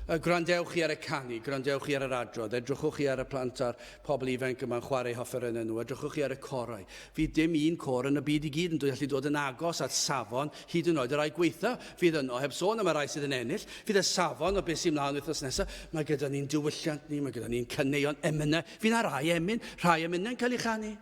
Gwrandewch chi ar y canu, gwrandewch chi ar yr adrodd, edrychwch chi ar y plant a'r pobl ifanc yma'n chwarae eu hofferynnau nhw, edrychwch chi ar y corau. Fydd dim un côr yn y byd i gyd yn gallu dod yn agos at safon hyd yn oed y rhai gwaetha fydd yno, heb sôn am y rhai sydd yn ennill. Fydd y safon o beth sy'n mlaen wythnos nesaf, mae gyda ni'n diwylliant ni, mae gyda ni'n caneuon, emynau. Fydd 'na rai emyn, rhai emynau'n cael eu chanu.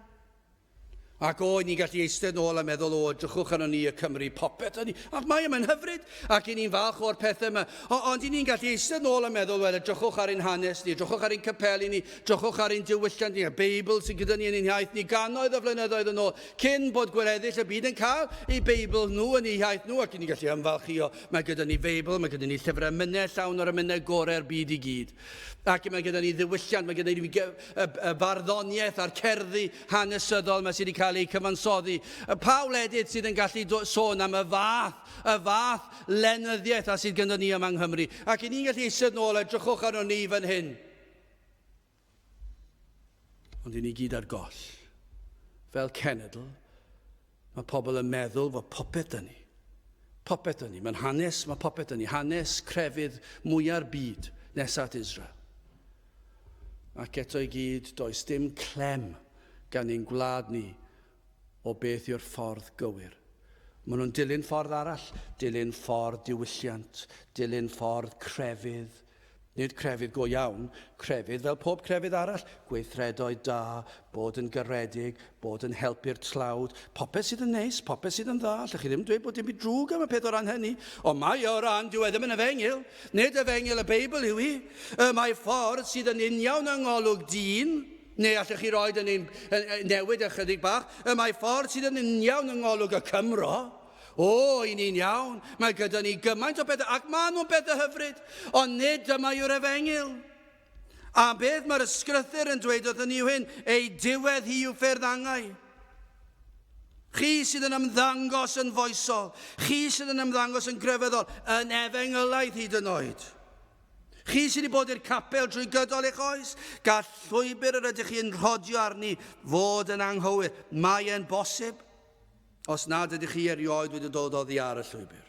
Ac o, ni'n gallu eistedd nôl a meddwl, o, drychwch arno ni y Cymry, popeth ni. Ac mae yma'n hyfryd, ac i ni'n falch o'r pethau yma. O, ond i ni'n gallu eistedd nôl a meddwl, wel, drychwch ar ein hanes ni, drychwch ar ein capeli ni, drychwch ar ein diwylliant ni, y Beibl sydd gyda ni yn ein hiaith ni gannoedd o flynyddoedd yn ôl, cyn bod gweddill y byd yn cael eu Beibl nhw yn eu hiaith nhw, ac i ni'n gallu ymfalchïo. Mae gyda ni Feibl, mae gyda ni llyfrau emynau llawn o'r emynau gorau'r byd i gyd. Ac mae gyda ni ddiwylliant, mae gyda ni y, y farddoniaeth a'r cerddi hanesyddol yma sydd wedi cael eu cyfansoddi. Y pa wledydd sydd yn gallu sôn am y fath, y fath lenyddiaeth a sydd gyda ni yma yng Nghymru. Ac i ni'n gallu eistedd nôl a drychwch arno ni fan hyn. Ond i ni gyd ar goll. Fel cenedl, mae pobl yn meddwl fod popeth dyn ni. Popeth dyn ni. Mae'n hanes, mae popeth dyn ni. Hanes crefydd mwyar byd nesaf at Israel. Ac eto i gyd, does dim clem gan ein gwlad ni o beth yw'r ffordd gywir. Maen nhw'n dilyn ffordd arall, dilyn ffordd diwylliant, dilyn ffordd crefydd, Nid crefydd go iawn, crefydd fel pob crefydd arall, gweithredoedd da, bod yn garedig, bod yn helpu'r tlawd, popeth sydd yn neis, popeth sydd yn dda, allwch chi ddim dweud bod dim byd drwg am y peth o ran hynny, ond mae o ran, dyw e ddim yn efengyl, nid efengyl y Beibl yw hi, y mae ffordd sydd yn uniawn yng ngolwg dyn, neu allwch chi roed yn ein newid ychydig bach, y mae ffordd sydd yn uniawn yng ngolwg y Cymro. O, i ni'n iawn, mae gyda ni gymaint o bethau, ac maen nhw'n bethau hyfryd, ond nid dyma yw'r efengyl. A beth mae'r ysgrythur yn dweud wrthyn ni yw hyn, ei diwedd hi yw ffyrdd angau. Chi sydd yn ymddangos yn foesol, chi sydd yn ymddangos yn grefyddol, yn efengylaidd hyd yn oed. Chi sydd wedi bod i'r capel trwy gydol eich oes, gall llwybr yr ydych chi'n rhodio arni fod yn anghywir. Mae e'n bosib, os nad ydych chi erioed wedi dod oddi ar y llwybr.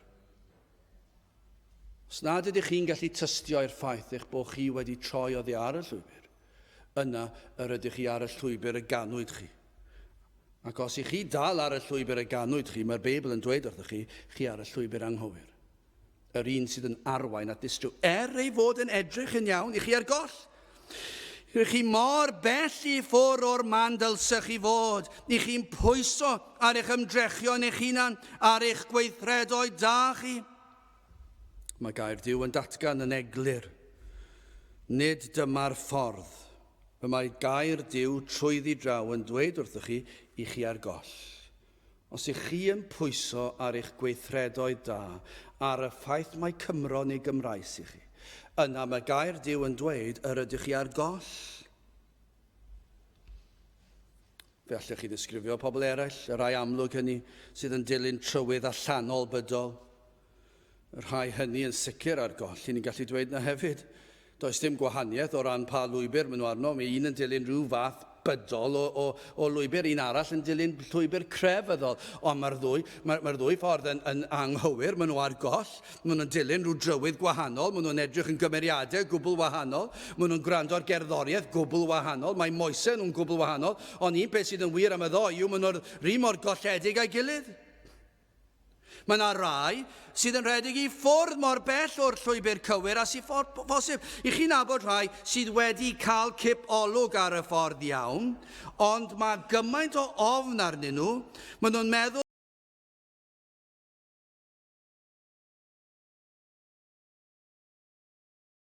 Os nad ydych chi'n gallu tystio i'r ffaith eich bod chi wedi troi oddi ar y llwybr, yna yr ydych chi ar y llwybr y ganwyd chi. Ac os ych chi dal ar y llwybr y ganwyd chi, mae'r Beibl yn dweud wrthych chi, chi ar y llwybr anghywir. Yr un sydd yn arwain at ddistrw, er ei fod yn edrych yn iawn i chi ar goll. Rych chi mor bell i ffwr o'r man dylsech chi fod. I chi'n pwyso ar eich ymdrechion eich hunan, ar eich gweithredoedd da chi. Mae gair Duw yn datgan yn eglur. Nid dyma'r ffordd. Y mae gair Duw trwyddi draw yn dweud wrthych chi i chi ar goll. Os ych chi yn pwyso ar eich gweithredoedd da, ar y ffaith mai Cymro neu Gymraes i chi, yna mae gair Duw yn dweud yr ydych chi ar goll. Fe allech chi ddisgrifio pobl eraill, y rhai amlwg hynny sydd yn dilyn trywydd allanol bydol. Y rhai hynny yn sicr ar goll, i ni'n gallu dweud na hefyd. Does dim gwahaniaeth o ran pa lwybr maen nhw arno, mae un yn dilyn rhyw fath bydol o, o, o lwybr, un arall yn dilyn llwybr crefyddol. Ond mae'r ddwy, mae'r, mae ddwy ffordd yn, yn anghywir, maen nhw ar goll, maen nhw'n dilyn rhyw drywydd gwahanol, maen nhw'n edrych yn gymeriadau gwbl wahanol, maen nhw'n gwrando ar gerddoriaeth gwbl wahanol, mae moesau nhw'n gwbl wahanol, ond un peth sydd yn wir am y ddou yw maen nhw'r rhi mor golledig â'i gilydd. Mae yna rai sydd yn rhedeg i ffwrdd mor bell o'r llwybr cywir â sy'n bosib. I chi'n nabod rhai sydd wedi cael cip olwg ar y ffordd iawn, ond mae gymaint o ofn arnyn nhw, maen nhw'n meddwl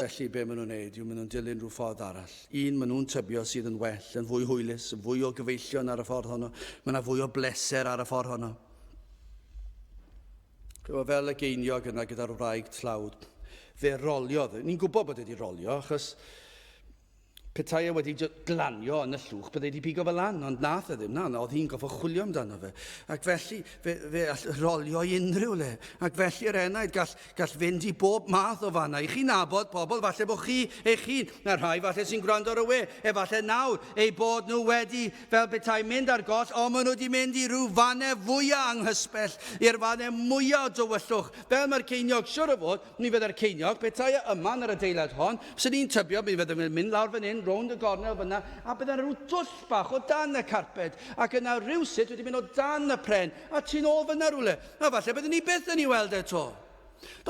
Felly, be maen nhw'n neud yw maen nhw'n dilyn rhyw ffordd arall. Un maen nhw'n tybio sydd yn well, yn fwy hwylus, yn fwy o gyfeillion ar y ffordd honno. Mae yna fwy o bleser ar y ffordd honno. Chyfo fel y geiniog yna gyda'r wraig tlawd. Fe roliodd. Ni'n gwybod bod e wedi rolio, achos Petai e wedi glanio yn y llwch, byddai wedi pigo fe lan, ond nath e ddim, na, na, oedd hi'n goffo chwilio amdano fe. Ac felly, fe, fe all rolio i unrhyw le. Ac felly yr enaid gall, gall fynd i bob math o fannau. I chi nabod pobl, falle bod chi eich hun, na rhai falle sy'n gwrando ar y we, efallai nawr, eu bod nhw wedi, fel petai mynd ar goll, ond maen nhw wedi mynd i ryw fannau fwyaf anghysbell, i'r fannau mwyaf o dywyllwch. Fel mae'r ceiniog, siwr o fod, Mi fydde'r ceiniog, petai e yma yn yr adeilad hon, fyswn i'n tybio mi fydde fe'n mynd lawr fan hyn, rownd y gornel fyna, a bydde 'na rhyw dwll bach o dan y carped, ac yna rywsut wedi mynd o dan y pren, a tu nôl fyna rywle. A falle byddwn ni byth yn ei weld e 'to.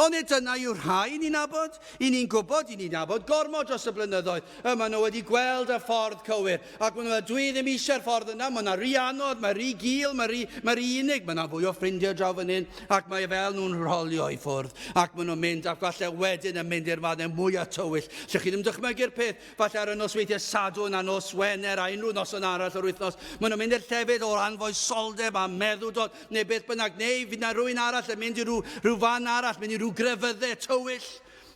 Ond nid dyna yw'r rhai ni'n nabod. I ni'n gwybod, i ni'n nabod gormod dros y blynyddoedd. Y maen nhw wedi gweld y ffordd cywir. Ac maen nhw'n meddwl, dwi ddim eisiau'r ffordd yna, mae hwnna rhy anodd, mae rhy gul, mae rhy, mae rhy unig, mae yna fwy o ffrindiau draw fan hyn, ac mae e fel nhw'n rholio i ffwrdd, ac maen nhw'n mynd, ac falle wedyn yn mynd i'r mannau mwyaf tywyll, lle chi ddim dychmygu'r peth, falle ar y nosweithiau Sadwrn a nos Wener a unrhyw noson arall o'r wythnos, maen nhw'n mynd i'r llefydd o'r anfoesoldeb a meddwdod, neu beth bynnag, neu fydd na rhywun arall yn mynd i rhyw, rhyw fan arall, mynd i rhyw grefyddau tywyll,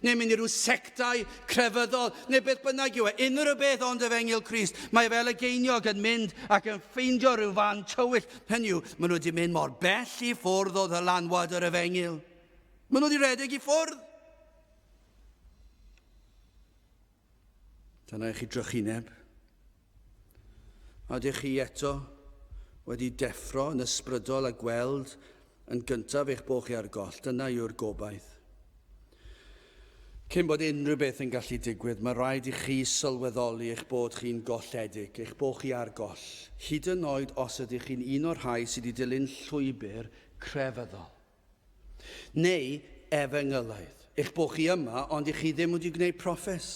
neu mynd i rhyw sectau crefyddol, neu beth bynnag yw e, unrhyw beth ond efengyl Crist. Mae fel y geiniog yn mynd ac yn ffeindio rhyw fan tywyll. Hynny yw, maen nhw wedi mynd mor bell i ffwrdd o ddylanwad yr efengyl. Maen nhw wedi rhedeg i ffwrdd. Dyna i chi drychineb. A ydych chi eto wedi deffro yn ysbrydol a gweld yn gyntaf eich bod chi ar goll? Dyna yw'r gobaith. Cyn bod unrhyw beth yn gallu digwydd, mae rhaid i chi sylweddoli eich bod chi'n golledig, eich bod chi ar goll, hyd yn oed os ydych chi'n un o'r rhai sydd wedi dilyn llwybr crefyddol. Neu efengylaidd. Eich bod chi yma, ond i chi ddim wedi gwneud proffes.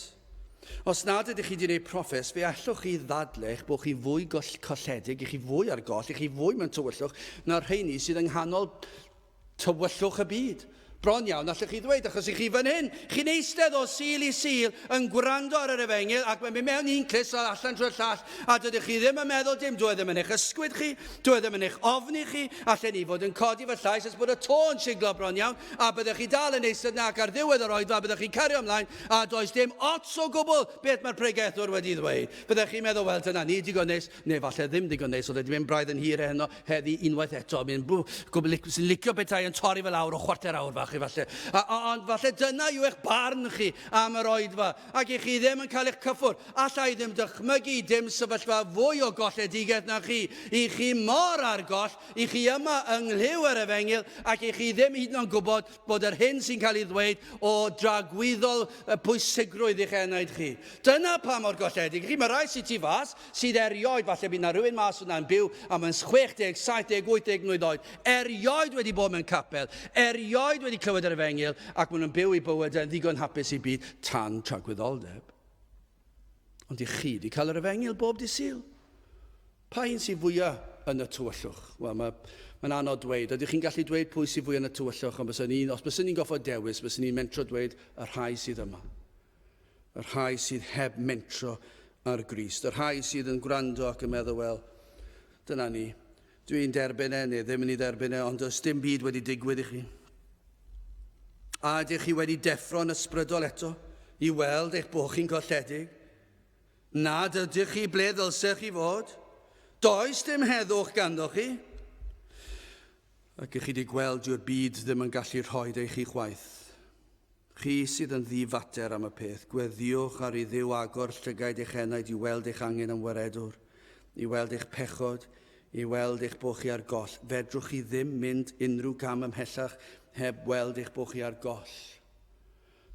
Os nad ydych chi wedi gwneud proffes, fe allwch chi ddadle eich bod chi fwy colledig, i chi fwy ar goll, i chi fwy mewn tywyllwch na'r rheini sydd yng nghanol tywyllwch y byd. Bron iawn, allwch chi ddweud, achos i chi fan hyn, chi'n eistedd o Sul i Sul yn gwrando ar yr efengyl ac mae'n mynd mewn un clust a allan trwy'r llall, a dydych chi ddim yn meddwl dim, dyw e ddim yn eich ysgwyd chi, dyw e ddim yn eich ofni chi, allen i fod yn codi fy llais nes bod y to yn siglo bron iawn, a byddech chi dal yn eistedd 'na ac ar ddiwedd yr oedfa byddech chi'n cario ymlaen a does dim ots o gwbl beth mae'r pregethwr wedi ddweud. Byddech chi'n meddwl, wel dyna ni, digon neis, neu falle ddim digon neis, oedd e wedi mynd braidd yn hir heno, heddi unwaith eto. Mi'n sy'n licio petai yn torri fel awr o chwarter awr fach falle. A, a, ond falle dyna yw eich barn chi am yr oedfa, ac i chi ddim yn cael eich cyffwrdd. Alla i ddim dychmygu dim sefyllfa fwy o golledigaeth na chi. I chi mor ar goll, i chi yma yng nghlyw yr efengyl, ac i chi ddim hyd yn oed yn gwybod bod yr hyn sy'n cael ei ddweud o dragwyddol y pwysigrwydd i'ch enaid chi. Dyna pa mor golledig chi. Mae rhai sydd tu fas, sydd erioed, falle bydd na rhywun mas yna'n byw am yn 60, 70, 80 mlwydd oed, erioed wedi bod mewn capel, erioed wedi clywed yr efengyl, ac maen nhw'n byw eu bywydau yn ddigon hapus i byd tan tragwyddoldeb. Ond i chi wedi cael yr efengyl bob dydd Sul. Pa un sydd fwyaf yn y tywyllwch? Wel, mae'n mae anodd dweud. Ydych chi'n gallu dweud pwy sydd fwyaf yn y tywyllwch? Ond byswn i'n, os byswn i'n goffod dewis, byswn i'n mentro dweud y rhai sydd yma. Y rhai sydd heb mentro ar Grist. Y rhai sydd yn gwrando ac yn meddwl, wel, dyna ni. Dwi'n derbyn e neu ddim yn ei dderbyn e, ond does dim byd wedi digwydd i chi. A ydych chi wedi deffro'n ysbrydol eto i weld eich bod chi'n golledig? Nad ydych chi ble ddylsech chi fod? Does dim heddwch ganddo chi? Ac ych chi wedi gweld dyw'r byd ddim yn gallu rhoi ei chi chwaith. Chi sydd yn ddi-fater am y peth, gweddïwch ar i Dduw agor llygaid eich enaid i weld eich angen am waredwr, i weld eich pechod, i weld eich bod chi ar goll. Fedrwch chi ddim mynd unrhyw gam ymhellach heb weld eich bod chi ar goll.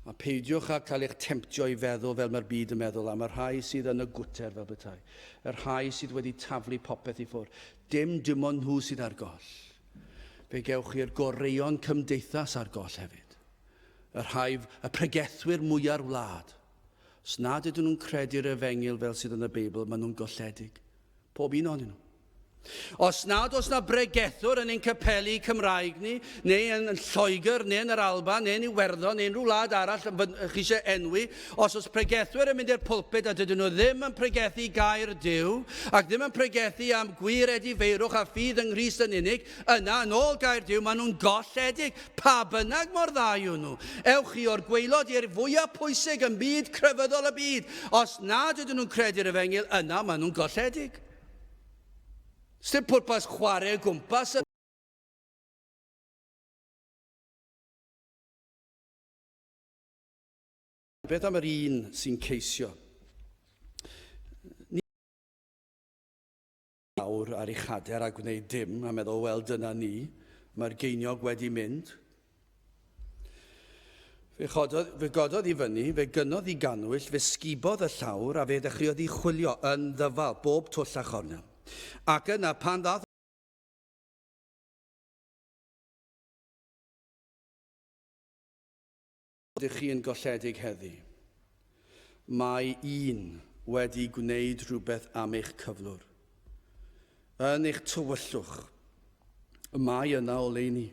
A peidiwch â cael eich temtio i feddwl fel mae'r byd yn meddwl am y rhai sydd yn y gwter fel petai, y rhai sydd wedi taflu popeth i ffwrdd. Dim dim ond nhw sydd ar goll. Fe gewch chi'r goreuon cymdeithas ar goll hefyd. Y rhai, y pregethwyr mwya'r wlad. Os nad ydyn nhw'n credu'r efengyl fel sydd yn y Beibl, maen nhw'n golledig. Pob un ohonyn nhw. Os nad oes na bregethwr yn ein capeli Cymraeg ni, neu yn Lloegr, neu yn yr Alban, neu yn Iwerddon, neu unrhyw wlad arall chi eisiau enwi, os oes pregethwyr yn mynd i'r pulpit a dydyn nhw ddim yn pregethu gair Duw, ac ddim yn pregethu am gwir edifeirwch a ffydd yng Nghrist yn unig, yna, yn ôl gair Duw, maen nhw'n golledig, pa bynnag mor dda yw nhw. Ewch chi o'r gwaelod i'r fwyaf pwysig ym myd crefyddol y byd, os nad ydyn nhw'n credu'r efengyl, yna maen nhw'n golledig. Sdim pwrpas chwarae o gwmpas y... Beth am yr un sy'n ceisio? Ni lawr ar ei chader a gwneud dim a meddwl, wel dyna ni, mae'r geiniog wedi mynd. Fe chododd, fe gododd i fyny, fe gynnodd i gannwyll, fe sgubodd y llawr a fe ddechreuodd i chwilio yn ddyfal bob twll a chornel. Ac yna, pan ddath Ydych chi yn golledig heddi? Mae un wedi gwneud rhywbeth am eich cyflwr. Yn eich tywyllwch, y mae yna oleuni.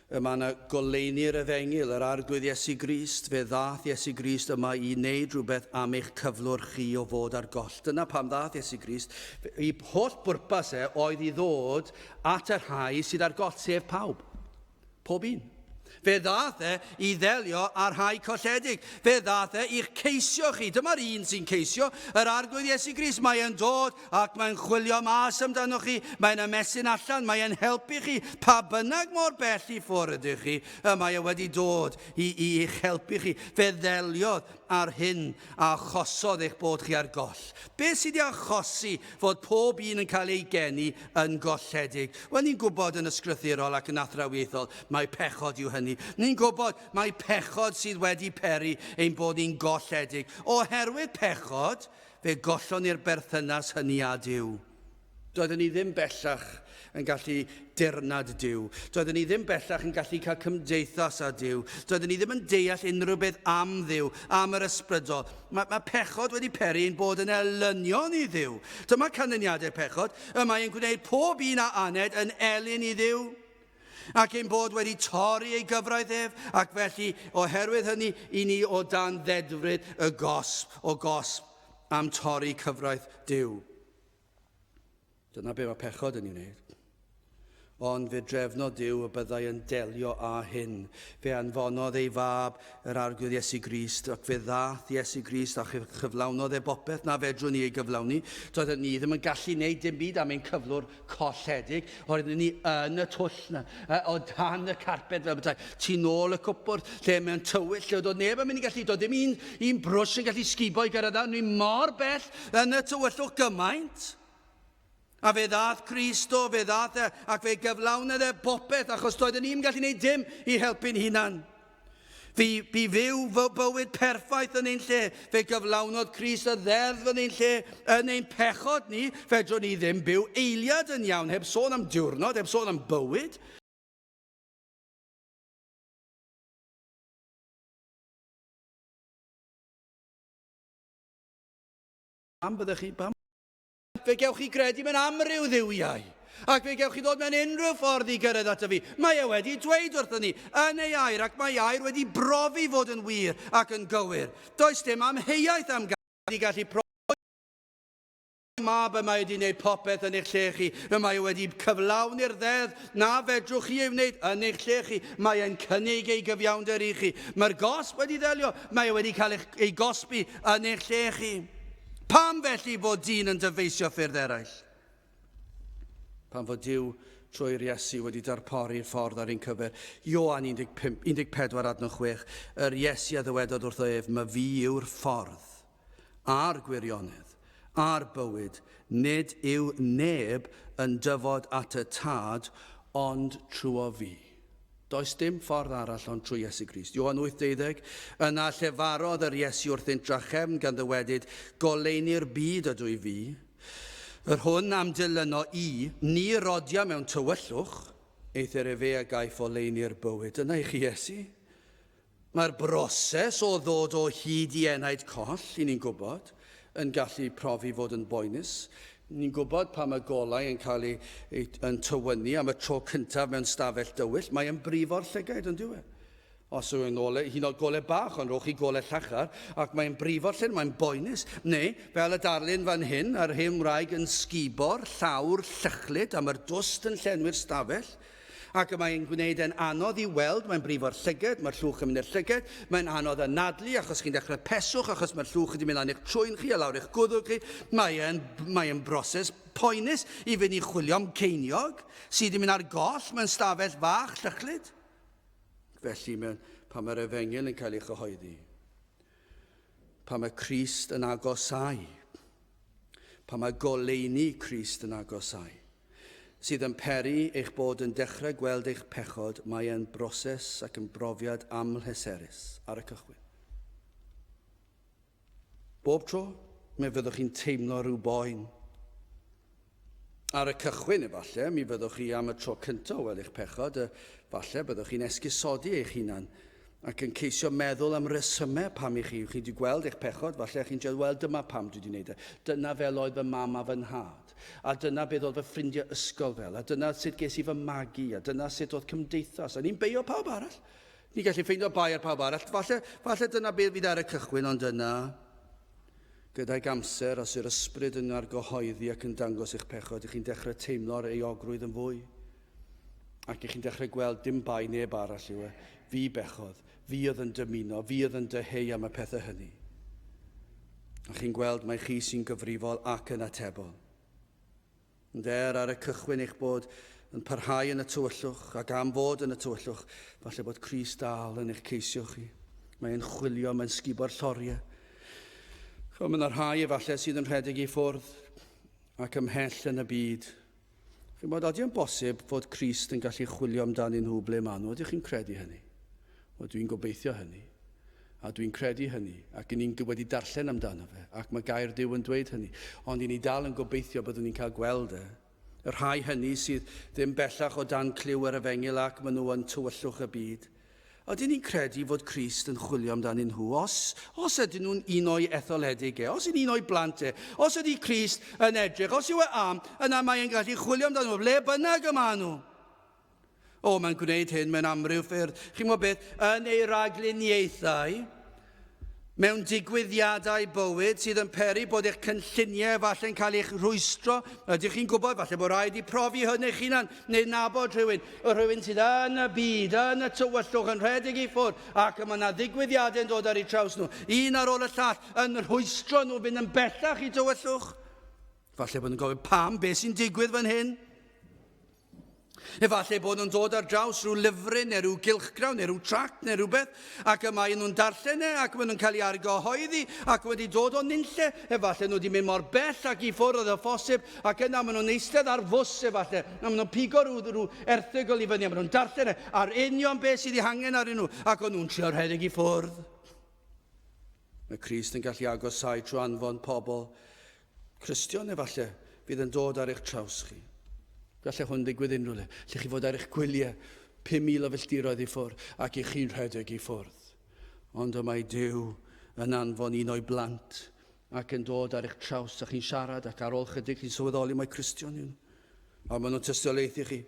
Y mae yna goleuni'r efengyl, yr Arglwydd Iesu Grist. Fe ddaeth Iesu Grist yma i wneud rhywbeth am eich cyflwr chi o fod ar goll. Dyna pam ddaeth Iesu Grist. Ei holl bwrpas e oedd i ddod at y rhai sydd ar goll, sef pawb. Pob un. Fe ddaeth e i ddelio â'r rhai colledig. Fe ddaeth e i'ch ceisio chi. Dyma'r un sy'n ceisio, yr Arglwydd Iesu Grist. Mae e'n dod ac mae'n chwilio mas amdanoch chi. Mae'n ymestyn allan, mae e'n helpu chi. Pa bynnag mor bell i ffwrdd ydych chi, y mae e wedi dod i, i eich helpu chi. Fe ddeliodd â'r hyn a achosodd eich bod chi ar goll. Beth sydd wedi achosi fod pob un yn cael ei geni yn golledig? Wel, ni'n gwybod yn ysgrythurol ac yn athrawiaethol mai pechod yw hynny. Ni'n gwybod mai pechod sydd wedi peri ein bod ni'n golledig. Oherwydd pechod, fe gollon ni'r berthynas hynny â Duw. Doedden ni ddim bellach yn gallu dirnad Duw. Doedden ni ddim bellach yn gallu cael cymdeithas â Duw. Doedden ni ddim yn deall unrhyw beth am Dduw, am yr ysbrydol. Mae, mae pechod wedi peri ein bod yn elynion i Dduw. Dyma canlyniadau pechod. Y mae yn gwneud pob un a aned yn elyn i Dduw. Ac ein bod wedi torri ei gyfraith ef, ac felly, oherwydd hynny, i ni o dan ddedfryd y gosb, o gosb am torri cyfraith Duw. Dyna be mae pechod yn ei wneud. Ond fe drefnodd Duw y byddai yn delio â hyn. Fe anfonodd ei fab, yr Arglwydd Iesu Grist, ac fe ddaeth Iesu Grist a chyflawnodd e bopeth na fedrwn ni ei gyflawni. Doedden ni ddim yn gallu gwneud dim byd am ein cyflwr colledig. Oedden ni yn y twll na, o dan y carped fel bethau, tu nôl y cwpwrdd, lle mewn tywyll, lle doedd neb yn mynd i gallu, doedd dim un, un brwsh yn gallu sgubo i gyrraedd, ni mor bell yn y tywyllwch gymaint. A fe ddaeth Crist o, fe ddaeth e, ac fe gyflawnodd e bopeth, achos doedden ni'n gallu gwneud dim i helpu'n hunan. Fi, bu fyw fy bywyd perffaith yn ein lle. Fe gyflawnodd Crist y ddeddf yn ein lle, yn ein pechod ni. Fedrwn ni ddim byw eiliad yn iawn, heb sôn am diwrnod, heb sôn am bywyd. Pam byddech chi, pam Fe gewch chi gredu mewn amryw dduwiau, ac fe gewch chi ddod mewn unrhyw ffordd i gyrraedd ato fi. Mae e wedi dweud wrthon ni yn ei air, ac mae ei air wedi brofi fod yn wir ac yn gywir. Does dim amheuaeth am gael i gallu profi mab y mae wedi gwneud popeth yn eich lle chi. Y mae wedi cyflawni'r ddeddf na fedrwch chi ei wneud yn eich lle chi. Mae e'n cynnig ei gyfiawnder i chi. Mae'r gosb wedi ddelio. Mae e wedi cael ei gosbi yn eich lle chi. Pam felly fod dyn yn dyfeisio ffyrdd eraill? Pan fod Duw trwy'r Iesu wedi darparu'r ffordd ar ein cyfer. Ioan 15, 14 adnod 6, yr Iesu a ddywedodd wrtho ef, Mae fi yw'r ffordd, a'r gwirionedd, a'r bywyd, nid yw neb yn dyfod at y Tad ond trwy fi. Does dim ffordd arall ond trwy Iesu Grist. Ioan 8:12, Yna llefarodd yr Iesu wrthynt drachefn gan ddywedyd, Goleuni'r byd ydw i fi. Yr hwn a'm dilyno i, ni rodia mewn tywyllwch, eithr efe a gaiff oleuni'r bywyd. Dyna i chi Iesu. Mae'r broses o ddod o hyd i enaid coll, i ni'n gwybod, yn gallu profi fod yn boenus. Ni'n gwybod pan mae golau yn cael ei, ei yn tywynnu am y tro cyntaf mewn stafell dywyll, mae yn brifo'r llygaid, yn dyw e? Os yw'n ole, hyn oed golau bach, ond rhowch chi golau llachar, ac mae'n brifo'r llyn, mae'n boenus. Neu, fel y darlun fan hyn, yr hen wraig yn sgubo'r llawr llychlyd am yr dwst yn llenwi'r stafell. Ac y mae'n gwneud e'n anodd i weld, mae'n brifo'r llyged, mae'r llwch yn mynd i'r llyged, mae'n anodd anadlu achos chi'n dechrau peswch achos mae'r llwch wedi mynd lan i'ch trwyn chi a lawr i'ch gwddwg chi. Mae e'n, mae e'n broses poenus i fynd i chwilio am ceiniog sydd wedi mynd ar goll mewn stafell fach llychlyd. Felly, mewn, pan mae'r efengyl yn cael ei chyhoeddi, pan mae Crist yn agosáu, pan mae goleuni Crist yn agosáu, sydd yn peri eich bod yn dechrau gweld eich pechod, mae e'n broses ac yn brofiad amlheserus ar y cychwyn. Bob tro, mi fyddwch chi'n teimlo rhyw boen. Ar y cychwyn, efallai, mi fyddwch chi am y tro cyntaf o weld eich pechod, falle byddwch chi'n esgusodi eich hunan ac yn ceisio meddwl am resymau pam i chi, chi wedi gweld eich pechod, falle chi'n dweud, wel, dyma pam dwi wedi gwneud e. Dyna fel oedd fy mam a fy nhad, a dyna beth oedd fy ffrindiau ysgol fel, a dyna sut ges i fy magu, a dyna sut oedd cymdeithas. A ni'n beio pawb arall. Ni'n gallu ffeindio bai ar pawb arall. Falle, falle dyna beth fydd ar y cychwyn, ond yna, gydag amser, os yw'r ysbryd yn argyhoeddi ac yn dangos eich pechod, ych chi'n dechrau teimlo'r euogrwydd yn fwy. Ac ych chi'n dechrau gweld dim bai neb arall yw e. Fi bechodd, fi oedd yn dymuno, fi oedd yn dyheu am y pethau hynny. A chi'n gweld mai chi sy'n gyfrifol ac yn atebol. Ond er ar y cychwyn eich bod yn parhau yn y tywyllwch ac am fod yn y tywyllwch, falle bod Crist dal yn eich ceisio chi. Mae'n chwilio, mae'n sgubo'r lloriau. Chymod, mae yna rhai efallai sydd yn rhedeg i ffwrdd ac ymhell yn y byd. Chimod, ydy o'n bosib fod Crist yn gallu chwilio amdanyn nhw ble maen nhw? Ydych chi'n credu hynny? Wel, dwi'n gobeithio hynny. A dwi'n credu hynny, ac ni'n wedi darllen amdano fe, ac mae gair Duw yn dweud hynny. Ond i ni dal yn gobeithio byddwn ni'n cael gweld e. Y rhai hynny sydd ddim bellach o dan clyw yr efengyl ac maen nhw yn tywyllwch y byd. Ydyn ni'n credu fod Crist yn chwilio amdanyn nhw? Os, os ydyn nhw'n un o'i etholedig e, os yn un o'i blant e, os ydy Crist yn edrych, os yw e am, yna mae e'n gallu chwilio amdanyn nhw, ble bynnag y maen nhw. O, mae'n gwneud hyn mewn amryw ffyrdd. Chi'n gwybod beth? Yn ei ragluniaethau, mewn digwyddiadau bywyd sydd yn peri bod eich cynlluniau efallai'n cael eich rhwystro. Ydych chi'n gwybod, falle bod rhaid i profi hyn eich hunan, neu nabod rhywun, y rhywun sydd yn y byd, yn y tywyllwch, yn rhedeg i ffwrdd, ac mae yna ddigwyddiadau'n dod ar eu traws nhw, un ar ôl y llall, yn rhwystro nhw fynd yn bellach i tywyllwch. Falle bod nhw'n gofyn, pam, beth sy'n digwydd fan hyn? Efallai bod nhw'n dod ar draws rhyw lyfryn neu rhyw gylchgrawn neu rhyw tract neu rhywbeth, ac y maen nhw'n darllen e ac maen nhw'n cael ei argyhoeddi ac wedi dod o nunlle. Efallai nhw wedi mynd mor bell ac i ffwrdd oedd y phosib, ac yna maen nhw'n eistedd ar fws efallai, a maen nhw'n pigo rhyw, rhyw erthygl i fyny, a maen nhw'n darllen e a'r union beth sydd ei hangen arnyn nhw, ac o'n nhw'n trio rhedeg i ffwrdd. Mae Crist yn gallu agosáu trwy anfon pobl Cristion efallai fydd yn dod ar eich traws chi. Gallai hwn ddigwydd unrhyw le. Lle chi fod ar eich gwyliau 5,000 o filltiroedd i ffwrdd ac i chi'n rhedeg i ffwrdd. Ond y mae Duw yn anfon un o'i blant ac yn dod ar eich traws a chi'n siarad ac ar ôl chydig chi'n sylweddoli mae Cristion yw nhw. A maen nhw'n tystiolaethu chi.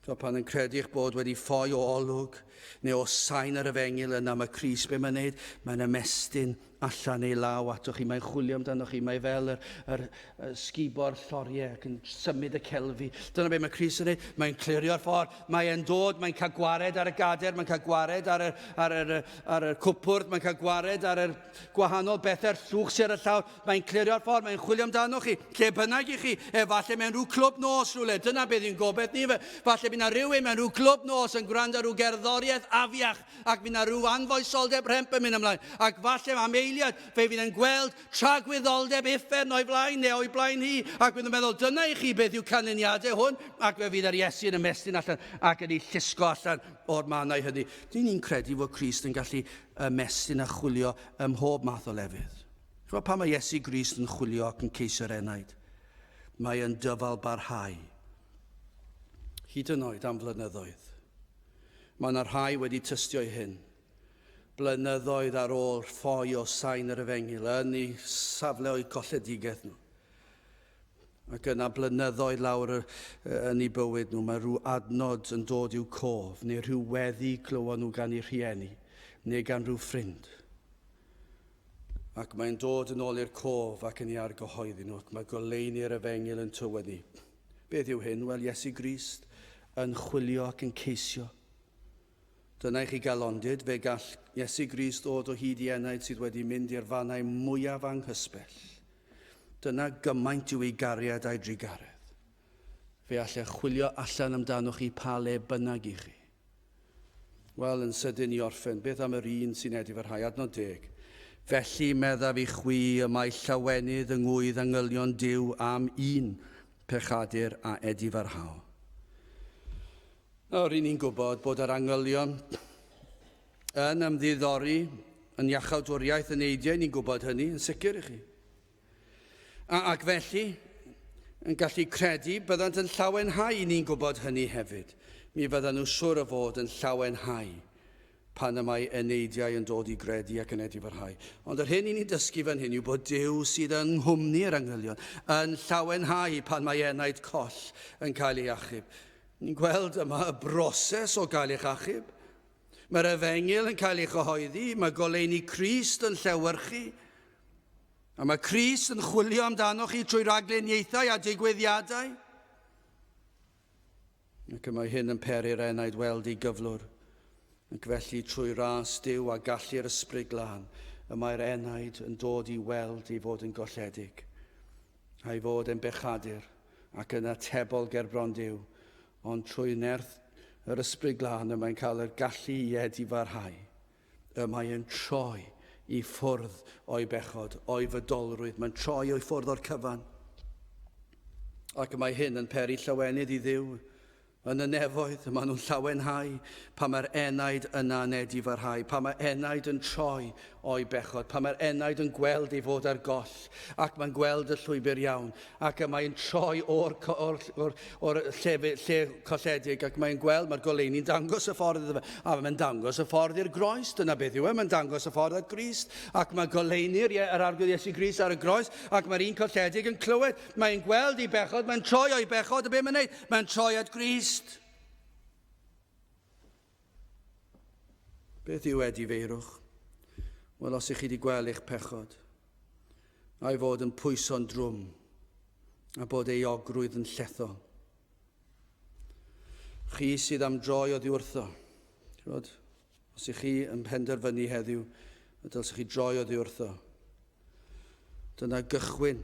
So pan yn credu eich bod wedi ffoi o olwg neu o sain yr efengyl yna mae Crist be mae'n neud? Mae'n ymestyn allan ei law atoch chi, mae'n chwilio amdanoch chi, mae fel yr, yr, yr sgubo'r lloriau ac yn symud y celfi. Dyna be mae Crist yn neud, mae'n clirio'r ffordd, mae'n dod, mae'n cael gwared ar y gader, mae'n cael gwared ar y, ar yr, ar y cwpwrdd, mae'n cael gwared ar yr gwahanol bethau'r llwch sydd ar y llawr. Mae'n clirio'r ffordd, mae'n chwilio amdanoch chi, lle bynnag i chi, efallai mewn rhyw clwb nos rhywle, dyna beth yw'n gobeith ni fe. Falle bydd na rhywun mewn rhyw clwb nos yn gwrando ar rhyw gerddoriaeth afiach, ac bydd na rhyw anfoesoldeb rhemp yn mynd ymlaen, ac falle am eiliad fe fydd yn gweld tragwyddoldeb uffern o'i flaen neu o'i blaen hi, ac bydd yn meddwl dyna i chi beth yw canlyniadau hwn, ac fe fydd yr Iesu yn ymestyn allan ac yn ei llusgo allan o'r mannau hynny. Dyn ni'n credu fod Crist yn gallu ymestyn a chwilio ym mhob math o lefydd. Chymod pan mae Iesu Grist yn chwilio ac yn ceisio'r enaid, mae yn dyfal barhau, hyd yn oed am flynyddoedd. Mae yna rhai wedi tystio i hyn. Blynyddoedd ar ôl ffoi o sain yr efengyl yn eu safle o'u colledigaeth nhw. Ac yna blynyddoedd lawr yn eu bywyd nhw, mae rhyw adnod yn dod i'w cof, neu rhyw weddi clywon nhw gan eu rhieni, neu gan rhyw ffrind. Ac mae'n dod yn ôl i'r cof ac yn ei argyhoeddi nhw, ac mae goleuni'r efengyl yn tywyddu. Beth yw hyn? Wel, Iesu Grist yn chwilio ac yn ceisio. Dyna i chi galondid, fe gall Iesu Grist ddod o hyd i enaid sydd wedi mynd i'r fannau mwyaf anghysbell. Dyna gymaint yw ei gariad a'i drugaredd. Fe all e chwilio allan amdanoch chi pa le bynnag i chi. Wel, yn sydyn i orffen, beth am yr un sy'n edifarhau? Adnod deg. Felly, meddaf i chwi, y mae llawenydd yng ngwydd angylion Duw am un pechadur a edifarhao. Nawr, ry'n ni'n gwybod bod yr angylion yn ymddiddori yn iachawdwriaeth y neidiau, ni'n gwybod hynny, yn sicr i chi. A, ac felly, yn gallu credu, byddant yn llawenhau, ni'n gwybod hynny hefyd. Mi fyddan nhw siwr o fod yn llawenhau pan y mae eneidiau yn dod i gredu ac yn edifarhau. Ond yr hyn i ni'n dysgu fan hyn yw bod Duw sydd yng nghwmni'r angylion yn llawenhau pan mae enaid coll yn cael ei achub. Ni'n gweld yma y broses o gael eich achub. Mae'r efengyl yn cael ei chyhoeddi, mae goleuni Crist yn llewyrchu, A mae Crist yn chwilio amdanoch chi trwy ragluniaethau a digwyddiadau. Ac y mae hyn yn peri'r enaid weld ei gyflwr. Ac felly trwy ras Duw a gallu'r Ysbryd Glân, y mae'r enaid yn dod i weld ei fod yn golledig, a'i fod yn bechadur ac yn atebol gerbron Duw, ond trwy nerth yr Ysbryd Glân y mae'n cael y gallu i edifarhau. Y mae yn troi i ffwrdd o'i bechod, o'i fydolrwydd. Mae'n troi o'i ffwrdd o'r cyfan. Ac y mae hyn yn peri llawenydd i Dduw yn y nefoedd. Maen nhw'n llawenhau pan mae'r enaid yna'n edifarhau, pan mae enaid yn troi o'i bechod, pan mae'r enaid yn gweld ei fod ar goll, ac mae'n gweld y llwybr iawn, ac y mae'n troi o'r, or, or, or lle, lle colledig, ac mae'n gweld, mae'r goleuni'n dangos y ffordd iddo fe, a mae'n dangos y ffordd i'r groes, dyna beth yw e, mae'n dangos y ffordd at Grist, ac mae goleuni'r yr Arglwydd Iesu Grist ar y groes, ac mae'r un colledig yn clywed, mae'n gweld ei bechod, mae'n troi o'i bechod, a beth mae'n neud? Mae'n troi at Grist. Beth yw edifeirwch? Wel, os ych chi wedi gweld eich pechod, a'i fod yn pwyso'n drwm, a bod ei ogrwydd yn llethol. Chi sydd am droi oddi wrtho. Chymod, os ych chi yn penderfynu heddiw, y dylsech chi droi oddi wrtho. Dyna gychwyn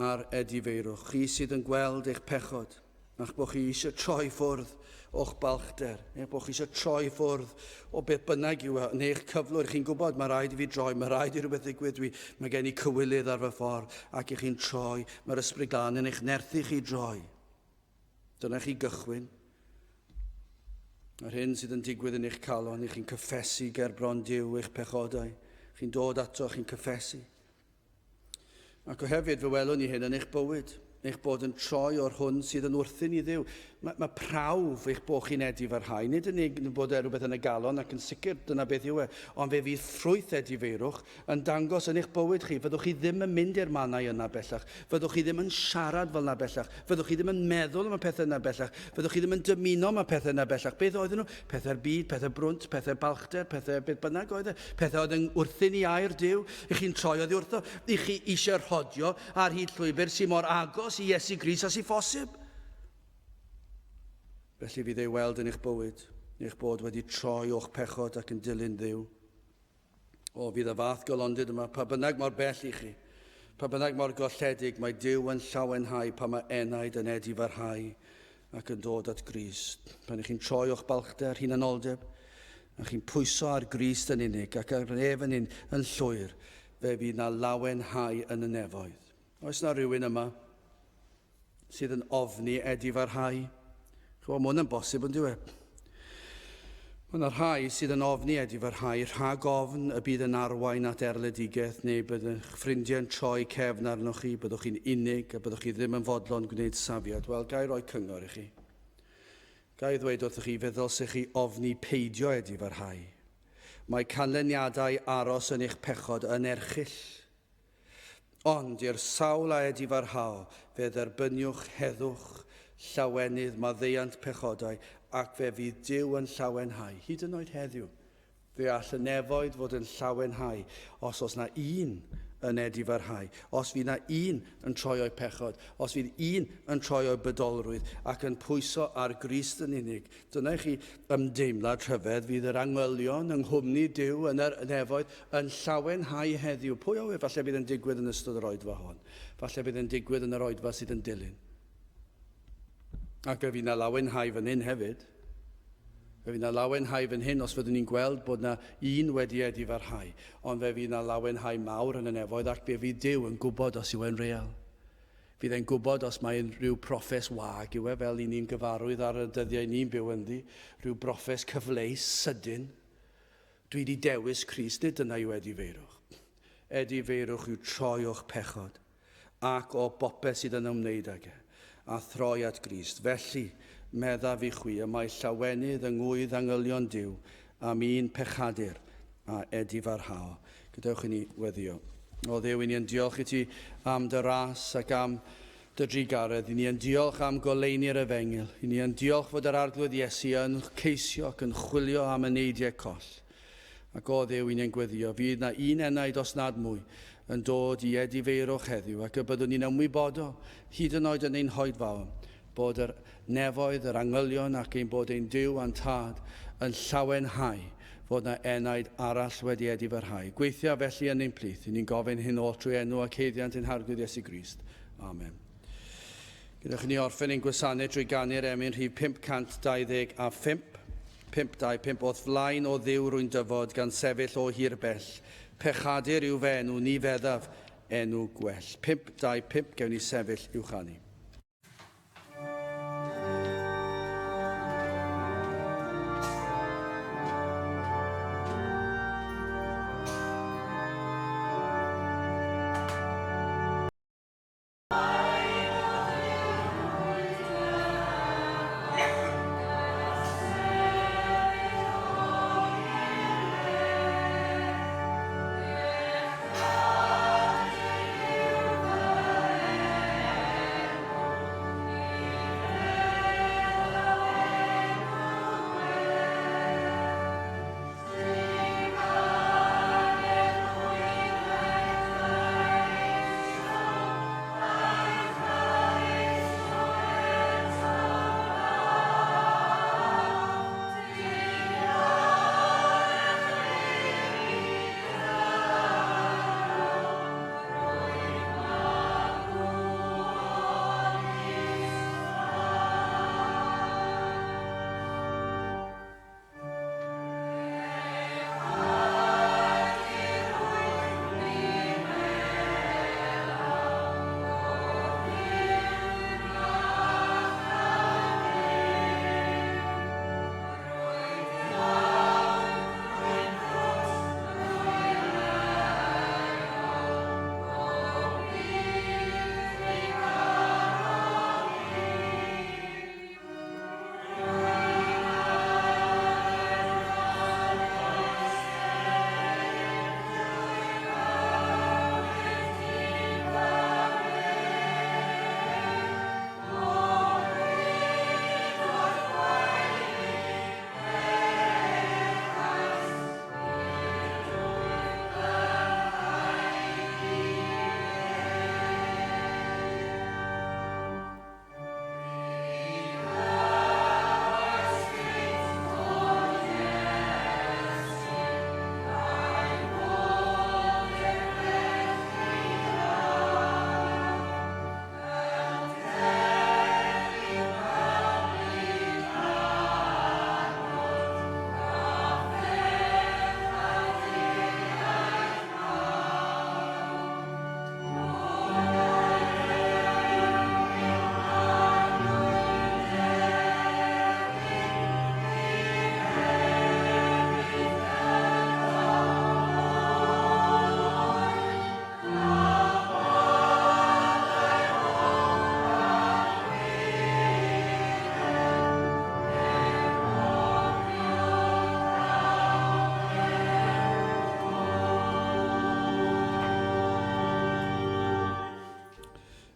ar edifeirwch. Chi sydd yn gweld eich pechod, a'ch bod chi eisiau troi ffwrdd o'ch balchder, neu bod chi eisiau troi ffwrdd o beth bynnag yw e, neu eich cyflwr, chi'n gwybod, mae rhaid i fi droi, mae rhaid i rhywbeth ddigwydd, dwi, mae gen i cywilydd ar fy ffordd, ac i chi'n troi, mae'r Ysbryd Glân yn eich nerthu chi droi. Dyna chi gychwyn. Yr hyn sydd yn digwydd yn eich calon, i chi'n cyffesu ger bron Duw eich pechodau. Chi'n dod ato, chi'n cyffesu. Ac oherwydd fe welwn ni hyn yn eich bywyd, eich bod yn troi o'r hwn sydd yn wrthyn i Dduw. Mae, mae prawf eich bod chi'n edifarhau, nid yn unig bod e rhywbeth yn y galon ac yn sicr dyna beth yw e, ond fe fydd ffrwyth edifeirwch yn dangos yn eich bywyd chi. Fyddwch chi ddim yn mynd i'r mannau yna bellach. Fyddwch chi ddim yn siarad fel yna bellach. Fyddwch chi ddim yn meddwl am y pethau yna bellach. Fyddwch chi ddim yn dymuno am y pethau yna bellach. Beth oedden nhw? Pethau'r byd, pethau brwnt, pethau balchder, pethau beth bynnag oedd e. Pethau oedd yn wrthyn i air Duw. I chi'n troi oddi wrtho. I chi eisiau rhodio ar hyd llwybr sy'n mor agos i Iesu Grist â sy'n phosib. Felly fydd ei weld yn eich bywyd, eich bod wedi troi o'ch pechod ac yn dilyn Dduw. O, fydd y fath golondid yma, pa bynnag mor bell i chi, pa bynnag mor golledig, mae Duw yn llawenhau pan mae enaid yn edifarhau ac yn dod at Grist. Pan ych chi'n troi o'ch balchder, hunanoldeb, a chi'n pwyso ar Grist yn unig ac ar ef yn, un, yn llwyr, fe fydd na lawenhau yn y nefoedd. Oes na rhywun yma sydd yn ofni edifarhau. Chymod, mae hwn yn bosib yn diwe. Mae yna rhai sydd yn ofni edifarhau rhag ofn y bydd yn arwain at erledigaeth neu bydd eich ffrindiau'n troi cefn arnoch chi, byddwch chi'n unig a byddwch chi ddim yn fodlon gwneud safiad. Wel, ga i roi cyngor i chi. Ga i ddweud wrthych chi, fe ddylsech chi ofni peidio edifarhau. Mae canlyniadau aros yn eich pechod yn erchyll. Ond i'r sawl a edifarhao, fe dderbyniwch heddwch, llawenydd, maddeuant pechodau, ac fe fydd Duw yn llawenhau, hyd yn oed heddiw. Fe all y nefoedd fod yn llawenhau os oes na un yn edifarhau, os fydd na un yn troi o'i pechod, os fydd un yn troi o'i bydolrwydd ac yn pwyso ar Grist yn unig, Dyna i chi ymdeimlad rhyfedd, fydd yr angylion yng nghwmni Duw yn yr nefoedd yn llawenhau heddiw. Pwy a ŵyr, falle bydd yn digwydd yn ystod yr oedfa hon. Falle bydd yn digwydd yn yr oedfa sydd yn dilyn. Ac fe fydd na lawenhau fan hyn hefyd. Fe fydd na lawenhau fan hyn os fyddwn ni'n gweld bod na un wedi edifarhau. Ond fe fydd na lawenhau mawr yn y nefoedd ac fe fydd Duw yn gwybod os yw e'n real. Fydd e'n gwybod os mai rhyw broffes wag yw e, fel i ni'n gyfarwydd ar y dyddiau ni'n byw ynddi, rhyw broffes cyfleus, sydyn. Dwi di dewis Crist, nid dyna yw edifeirwch. Edifeirwch yw troi o'ch pechod, ac o bopeth sydd yn ymwneud ag e, a throi at Grist. Felly, meddaf i chwi, y mae llawenydd yng ngŵydd angylion Duw am un pechadur a edifarhao. Gadewch i ni weddio. O Dduw, i ni yn diolch i ti am dy ras ac am dy drugaredd. I ni yn diolch am goleuni'r efengyl. I ni yn diolch fod yr Arglwydd Iesu yn ceisio ac yn chwilio am y neidiau coll. Ac o Dduw, i ni yn gweddio, fydd na un enaid os nad mwy yn dod i edifeirwch heddiw ac y byddwn ni'n ymwybodol, hyd yn oed yn ein hoedfaon, bod yr nefoedd, yr angylion ac ein bod ein Duw a'n Tad yn llawenhau fod 'na enaid arall wedi edifarhau. Gweithia felly yn ein plith. I ni'n gofyn hyn oll trwy enw ac haeddiant ein Harglwydd Iesu Grist. Amen. Gadewch i ni orffen ein gwasanaeth drwy ganu'r emyn rhif 525. 525 O'th flaen o Dduw rwy'n dyfod gan sefyll o hir bell. Pechadur yw fy enw, ni feddaf enw gwell. 525 Gewn ni sefyll i'w chanu.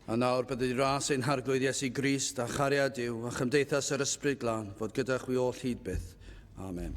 A nawr byddai ras ein Harglwydd Iesu Grist a chariad Duw a chymdeithas yr Ysbryd Glân fod gyda chwi oll hyd byth. Amen.